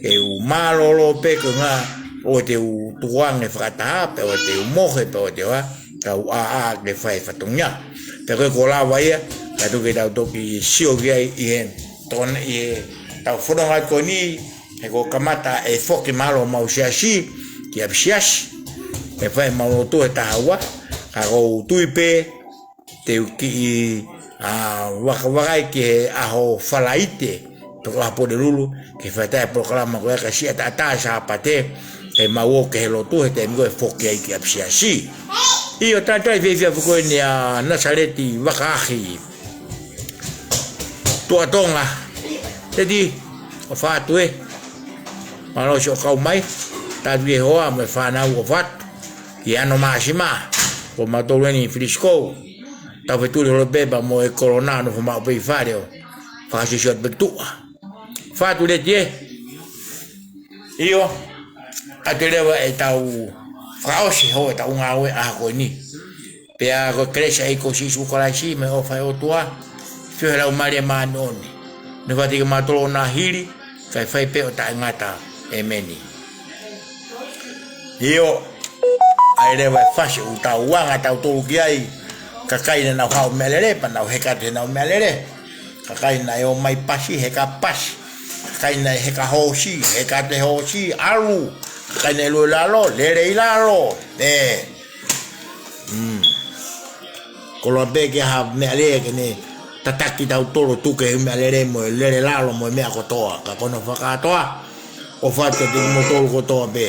ke u mālōlō pē ko e ʻuhinga ʻoua te u tukuange fakataha, pea ʻoua te u mohe, pea ʻoua te u ʻā, ka u ʻāʻā ke fai fatongia. Pea ko e kuo lava ia, ka tuku ke tau toki sio ki ai ʻi he, tokona ʻi heʻetau fononga ko eni, he kuo kamata e foki mālō homau siasi ki ʻapisiasi, ʻe fai ʻemau lotu he taha ua, ka ʻoku ou tui pē, te u kiʻi, ʻa, vakavakai ki he ʻaho Falaite, toko ʻaho Pulelulu, ke fai atu e polokalama ko ia ka siʻi ʻataʻatā Sāpate, ke mau ō ki he lotu he taimi ko ē ʻe foki ai ki ʻapisiasi. ʻIo, tātai fiefia foki eni ʻa Nasaleti Vakaahi Tuʻatonga. Teti, ʻofa atu ē. Mālō siʻo kau mai, tātu e hoa mo e fānau ʻofa atu. Ki Ano Māsima, ko mautolu eni Frisco. Tau fetuli holo pē pea mo e kolona ʻo nofo maʻu pē ʻi fale ʻo fakasiosio atu pē ki tuʻa. ʻOfa atu Leti ē. ʻIo, ʻa ē leva ʻetau fakaʻosi hoʻo ʻetau ngāue ʻaho ko eni. Pea ko e kelesi ʻa e ʻEiki ko Sīsū Kalaisi mo e ʻofa ʻa e ʻOtua, feohi ʻa e Laumālie Māʻoniʻoni, nofoʻia kiate kimautolu ʻo nā hili, kae fai pē ʻo taʻengata. ʻEmeni. ʻIo, ʻa ē leva e fasi ʻoku tau anga tautolu ki ai, kakai naʻa nau haʻu meʻalele, pea nau heka atu heʻenau meʻalele. Kakai naʻe ō mai pasi, heka pasi. Kakai naʻe heka hoosi, heka atu e hoosi, ʻalu. Kakai naʻe lue ʻi lalo, lele ʻi lalo. Ē. Mm. Koloa pē ke ha meʻalele ke ne tataki tautolu tuku e meʻalele mo e lele lalo mo e meʻa kotoa. Ka ko hono fakakātoa, ʻofa atu kiate kimoutolu kotoa pē.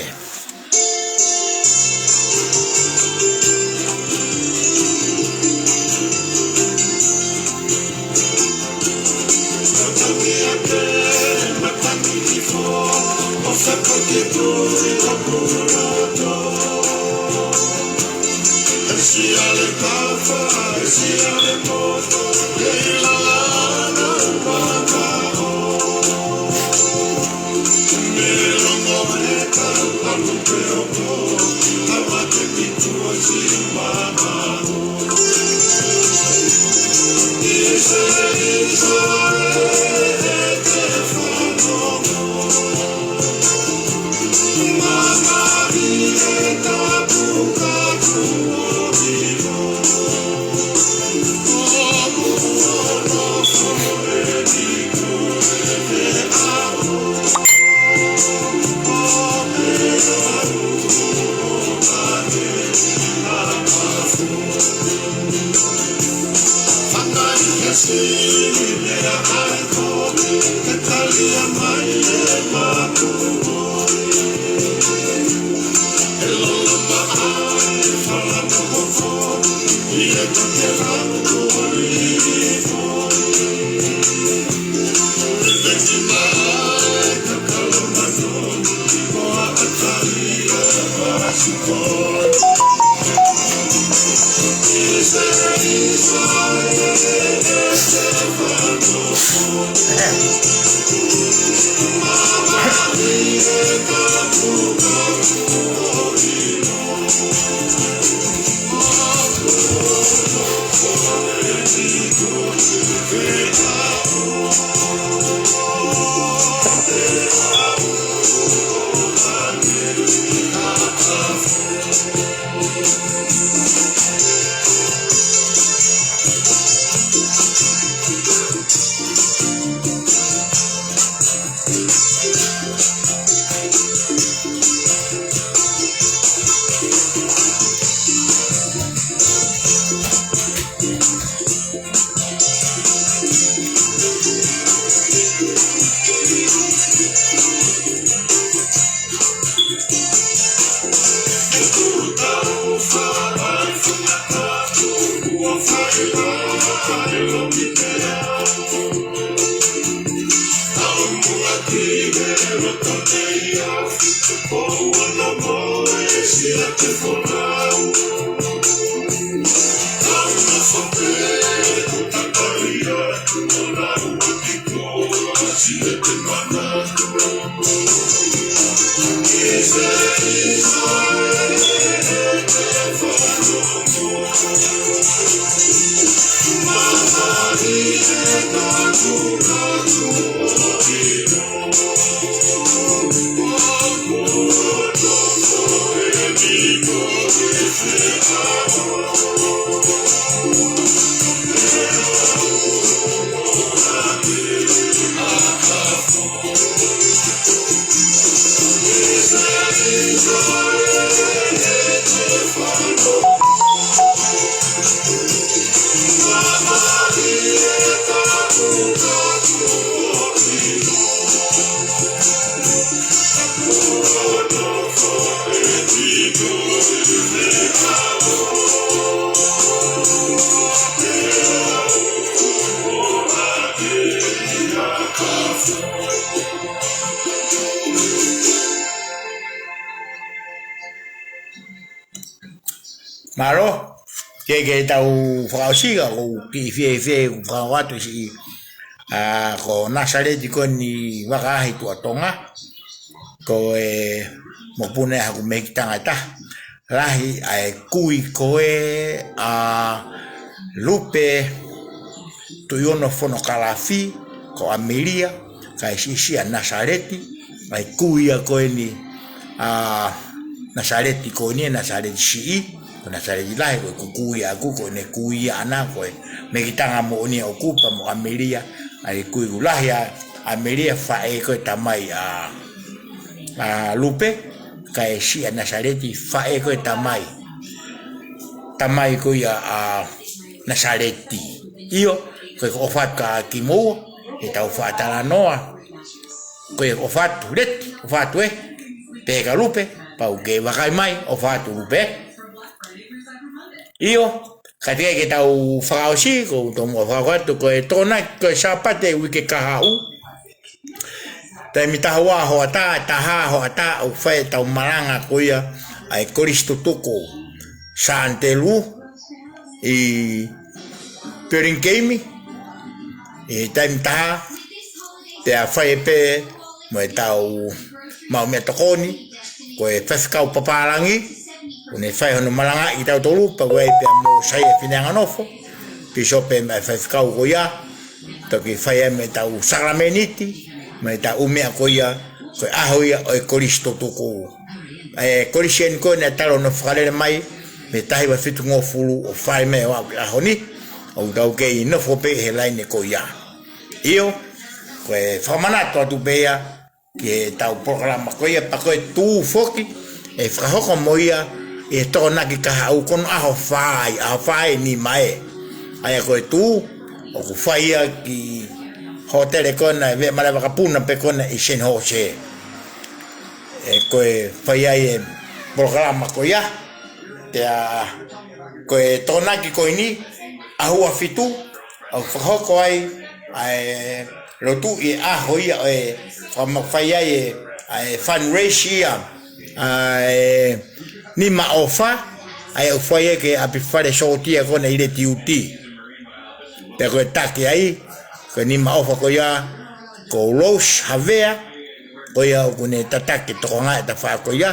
Mālō, ke, ke tau fakaʻosi ka ʻoku ou kiʻi fiefia ʻeku fakaʻoatu siʻi, ā, ko Nasaleti ko eni Vaka Ahi Tuʻa Tonga, ko e mokopuna ʻa haku mehikitanga ʻe taha. Lahi ʻa e kui ko ē ʻa Lupe Tuʻiono Fonokalafi, ko ʻAmelia, kae siʻisiʻi ʻa Nasaleti, ʻa e kui ia ko eni, ā, Nasaleti ko eni, Nasaleti siʻi, ko Nasaleti lahi, ko e kui ʻaʻaku, ko ʻene kui ʻaʻana, ko e mehikitanga moʻoni ʻoʻoku pea mo ʻAmelia, ʻa e kui ʻoku lahi ʻa ʻAmelia faʻē ko e tamai ʻa, ʻa Lupe, kae siʻi ʻa Nasaleti faʻē ko e tamai. Tamai ko ia ʻa Nasaleti. ʻIo, ko e ʻofa atu kia kimoua, ʻetau faʻa talanoa. Ko e ʻofa atu, Leti, ʻofa atu ē. Pehē kia Lupe, pau ke vakai mai, ʻofa atu Lupe. ʻIo, ka teʻeki ke tau fakaʻosi, ko u tomuʻa fakaʻoatu, ko e Tokonaki, ko e Sāpate uike kahaʻu. Taimi taha ua hoʻatā, taha hoʻatā, ʻoku fai ʻetau malanga ko ia ʻa e Kolisi Tutuku Sā Atelū ʻi Pelinikeimi, ʻi he taimi taha, pea fai pē mo ʻetau maʻu meʻatokoni, ko e faifekau papālangi, ʻoku ne fai hono malangaʻi kitautolu, pea ʻoku ʻi ai pē ʻa Mōsaia Fineanganofo, pīsope mo e faifekau ko ia, toki fai ai mo ʻetau sākalameniti, mo ʻetau ʻū meʻa ko ia, ko e ʻaho ia ʻo e Kolisi Tutuku. ʻE, Kolisi eni ko ē naʻe tala hono fakalele mai, mei he taha hiva fitungofulu ʻo fai mai ʻo aʻu ki he ʻaho ni, ʻoku tau kei nofo pē he laine ko ia. ʻIo, ko e fakamanatu atu pē ia, ki heʻetau polokalama ko ia, pea ko e tū foki, ʻe fakahoko mo ia ʻi he Tokonaki kahaʻu ko hono ʻaho fā, ʻaho fā ʻe nima ē. ʻA ia ko e tū, ʻoku fai ia ki he hōtele ko ena, ʻe Veʻe Maleva Kapuna pē ko ena ʻi San Jose. ʻE ko e fai ai e polokalama ko ia, pea ko e Tokonaki ko eni, ʻaho ua fitu, ʻoku fakahoko ai ʻa e lotu ʻi he ʻaho ia ʻo e fakamafai ai e, ʻa e fundraise ia, ʻa e nima ʻofa, ʻa ia ʻoku fai ai ki he ʻapi fale sōtia ko ena ʻi Letiuti. Pea ko e taki ai, ko e nima ʻofa ko ia, ko Rose Havea, ko ia ʻoku ne tataki tokonga e tafaʻaki ko ia,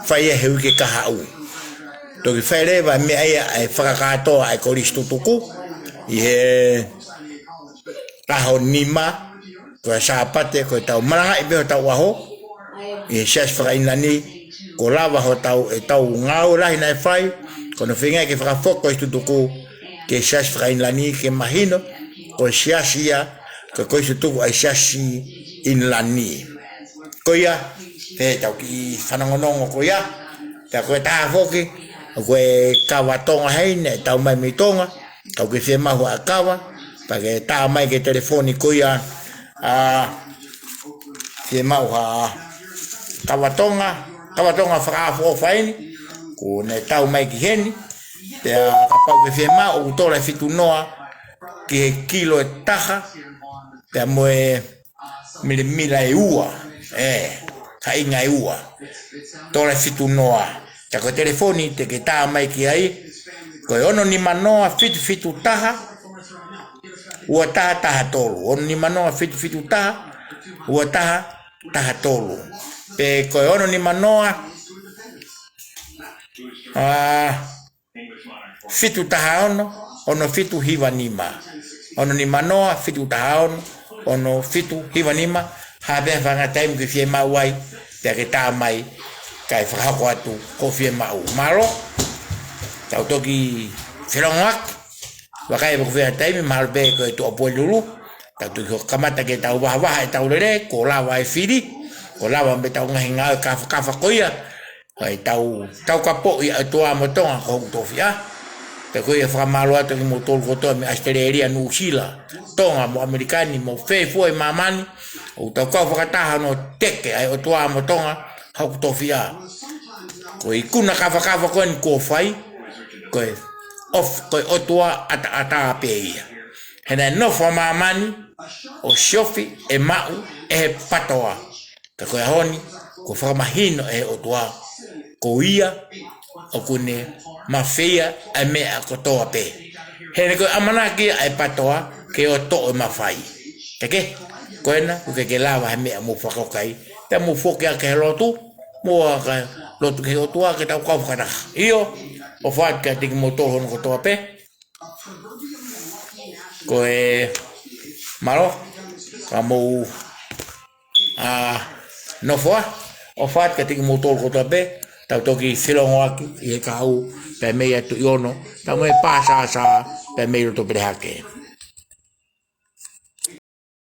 fai ia he uike kahaʻu. Toki fai leva meʻa ia ʻa e fakakātoa ʻa e Kolisi Tutuku, ʻi he ʻaho nima, ko e Sāpate, ko ʻetau malangaʻi pē hotau ʻaho, ʻi he Siasi Faka-ʻInilani, kuo lava hotau, ʻetau ngāue lahi naʻe fai, ko hono feinga ke fakafoki e Kolisi Tutuku ki he Siasi Faka-ʻInilani, ke mahino, ko e siasi ia, ko e Kolisi Tutuku ʻa e Siasi ʻInilani. Ko ia, pea tau kiʻi fanongonongo ko ia, pea ko e taha foki, ko e kava Tonga heni, ʻe tau mai mei Tonga, tau ke fiemaʻu ha kava, pea ke tā mai ki he telefoni ko ia, ā, fiemaʻu ha kava Tonga, kava Tonga fakaʻofoʻofa eni, ʻoku ne tau mai ki heni, pea kapau ke fiemaʻu ʻoku tola ʻe fitu noa ki he kilo ʻe taha, pea mo e milemila ʻe ua, ē, kāinga ʻe ua. Tola ʻe fitu noa. Pea ko e telefoni te ke tā mai ki ai, ko e ono nima noa fitu fitu taha, ua taha taha tolu. Ono nima noa fitu fitu taha, ua taha taha tolu. Pe ko e ono nima noa, ā, fitu taha ono, ono fitu hiva nima. ono nima noa, fitu taha ono, ono fitu hiva nima, ha pē ha faʻahinga taimi ʻoku ke fiemaʻu ai, pea ke tā mai, kae fakahoko atu hoʻo fiemaʻu. Mālō, tau toki felongoaki, vakai pe ʻoku fēfē taimi, mahalo pē ko e tuʻapuelulu, tau toki kamata ke tau vahavaha ʻetau lele, kuo lava e fili, kuo lava mo ʻetau ngaahi ngāue kafakafa ko ia, ʻa ʻetau, taukapoʻi ʻa e ʻOtua mo Tonga ko hoku tofiʻa. Pea ko ia fakamālō atu kimoutolu kotoa mei ʻAositelēlia, Nuʻusila, Tonga mo ʻAmelika ni mo fē fua ʻi māmani, ʻoku tau kau fakataha ʻo teke ʻa e ʻOtua mo Tonga, hoku tofiʻa. Ko e ikuna kafakafa ko eni kuo fai, ko e ʻof-, ko e ʻOtua ʻataʻatā pē ia. He naʻe nofo ʻa māmani, ʻo siofi ʻe maʻu ʻe he PTOA. Ka ko e ʻaho ni, kuo fakamahino ʻe he ʻOtua, ko ia ʻoku ne mafeia ʻa e meʻa kotoa pē. He naʻe ko e ʻamanaki ʻa e PTOA ke ʻoua toʻo e mafai. Ka ke, ko ena, ʻoku ʻikai ke lava ha meʻa mou fakaʻokai, pea mou foki ā ki he lotu, mou ō ā ki he lotu ki he ʻOtua ke tau kau fakataha. ʻIo, ʻofa atu kiate kimoutolu hono kotoa pē. Ko e mālō, ka mou ā, nofo ā, ʻofa atu kiate kimoutolu kotoa pē, tau toki felongoaki ʻi he kahaʻu, pea mei ʻa e Tuʻi Ono, tau mo e Pāsasa, pea mei loto Pelehake.